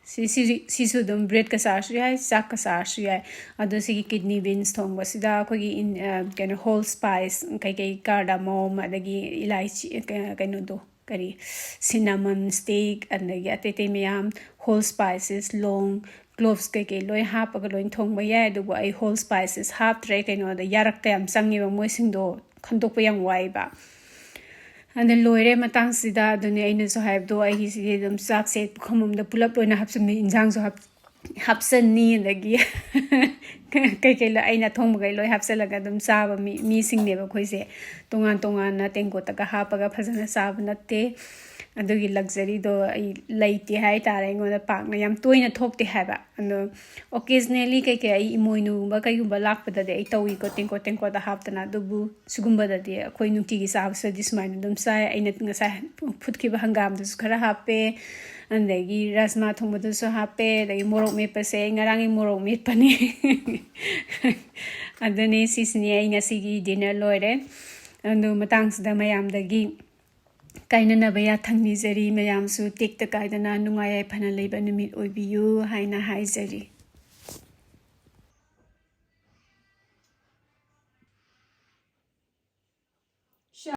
ꯁꯤ, ꯁꯤ, ꯁꯤꯁꯨ ꯑꯗꯨꯝ ꯕ꯭ꯔꯦꯗꯀ ꯆꯥꯔꯁꯨ ꯌꯥꯏ, ꯆꯥꯛꯀ ꯆꯥꯔꯁꯨ ꯌꯥꯏ꯫ ꯑꯗꯣ ꯁꯤꯒꯤ kidney beans ꯊꯣꯡꯕꯁꯤꯗ ꯑꯩꯈꯣꯏꯒꯤ ꯏꯟ-, ꯑ, ꯀꯩꯅꯣ, whole spice, ꯀꯩꯀꯩ, cardamom, ꯑꯗꯒꯤ ꯏꯂꯥꯏꯆꯤ, ꯀ-, ꯀꯩꯅꯣꯗꯣ, ꯀꯔꯤ, cinnamon stick, ꯑꯗꯒꯤ ꯑꯇꯩ ꯑꯇꯩ ꯃꯌꯥꯝ, whole spices, ꯂꯣꯡ, cloves ꯀꯩꯀꯩ ꯂꯣꯏ ꯍꯥꯞꯄꯒ ꯂꯣꯏ ꯊꯣꯡꯕ ꯌꯥꯏ꯫ ꯑꯗꯨꯕꯨ ꯑꯩ whole spices ꯍꯥꯞꯇ꯭ꯔꯦ꯫ ꯀꯩꯅꯣꯗ ꯌꯥꯔꯛꯇ ꯌꯥꯝ ꯆꯪꯉꯦꯕ ꯃꯣꯏꯁꯤꯡꯗꯣ, ꯈꯟꯗꯣꯛꯄ ꯌꯥꯝ ꯋꯥꯏꯕ꯫ ꯑꯗ ꯂꯣꯏꯔꯦ ꯃꯇꯥꯡꯁꯤꯗ꯫ ꯑꯗꯨꯅꯦ ꯑꯩꯅꯁꯨ ꯍꯥꯏꯕꯗꯣ, ꯑꯩꯒꯤꯁꯤꯗꯤ ꯑꯗꯨꯝ ꯆꯥꯛꯁꯦ ꯄꯨꯈꯝ ꯑꯃꯗ ꯄꯨꯂꯞ ꯂꯣꯏꯅ ꯍꯥꯞꯆꯤꯟꯕꯤ, ꯏꯟꯖꯥꯡꯁꯨ ꯍꯥꯞ-, ꯍꯥꯞꯆꯟꯅꯤ, ꯑꯗꯒꯤ ꯀꯩꯀꯩ ꯂꯣꯏ ꯑꯩꯅ ꯊꯣꯡꯕꯈꯩ ꯂꯣꯏ ꯍꯥꯞꯆꯜꯂꯒ ꯑꯗꯨꯝ ꯆꯥꯕ ꯃꯤ, ꯃꯤꯁꯤꯡꯅꯦꯕ ꯑꯩꯈꯣꯏꯁꯦ꯫ ꯇꯣꯉꯥꯟ ꯇꯣꯉꯥꯟꯅ ꯇꯦꯡꯀꯣꯠꯇꯒ ꯍꯥꯞꯄꯒ ꯐꯖꯅ ꯆꯥꯕ ꯅꯠꯇꯦ꯫ ꯑꯗꯨꯒꯤ luxuryꯗꯣ ꯑꯩ ꯂꯩꯇꯦ ꯍꯥꯏꯇꯥꯔꯦ, ꯑꯩꯉꯣꯟꯗ ꯄꯥꯛꯅ ꯌꯥꯝ ꯇꯣꯏꯅ ꯊꯣꯛꯇꯦ ꯍꯥꯏꯕ꯫ ꯑꯗꯣ occasionally ꯀꯩꯀꯩ ꯑꯩ ꯏꯃꯣꯏꯅꯨꯒꯨꯝꯕ ꯀꯩꯒꯨꯝꯕ ꯂꯥꯛꯄꯗꯗꯤ ꯑꯩ ꯇꯧꯏꯀꯣ, ꯇꯦꯡꯀꯣꯠ ꯇꯦꯡꯀꯣꯠꯇ ꯍꯥꯞꯇꯅ꯫ ꯑꯗꯨꯕꯨ ꯁꯤꯒꯨꯝꯕꯗꯗꯤ ꯑꯩꯈꯣꯏ ꯅꯨꯡꯇꯤꯒꯤ ꯆꯥꯕꯁꯤꯗꯤ ꯁꯨꯃꯥꯏꯅ ꯑꯗꯨꯝ ꯆꯥꯏ꯫ ꯑꯩꯅ ꯉꯁꯥꯏ ꯐꯨꯠꯈꯤꯕ ꯍꯪꯒꯥꯝꯗꯨꯁꯨ ꯈꯔ ꯍꯥꯞꯄꯦ, ꯑꯗꯒꯤ ꯔꯥꯖꯃꯥ ꯊꯣꯡꯕꯗꯨꯁꯨ ꯍꯥꯞꯄꯦ, ꯑꯗꯒꯤ ꯃꯣꯔꯣꯛ ꯃꯦꯠꯄꯁꯦ ꯑꯩ ꯉꯔꯥꯡꯒꯤ ꯃꯣꯔꯣꯛ ꯃꯦꯠꯄꯅꯦ꯫ ꯑꯗꯨꯅꯤ, ꯁꯤꯁꯤꯅꯤ ꯑꯩ ꯉꯁꯤꯒꯤ dinner ꯂꯣꯏꯔꯦ꯫ ꯑꯗꯨ ꯃꯇꯥꯡꯁꯤꯗ ꯃꯌꯥꯝꯗꯒꯤ ꯀꯥꯏꯅꯅꯕ ꯌꯥꯊꯪ ꯅꯤꯖꯔꯤ꯫ ꯃꯌꯥꯝꯁꯨ ꯇꯦꯛꯇ ꯀꯥꯏꯗꯅ ꯅꯨꯡꯉꯥꯏ ꯌꯥꯏꯐꯅ ꯂꯩꯕ ꯅꯨꯃꯤꯠ ꯑꯣꯏꯕꯤꯌꯨ ꯍꯥꯏꯅ ꯍꯥꯏꯖꯔꯤ꯫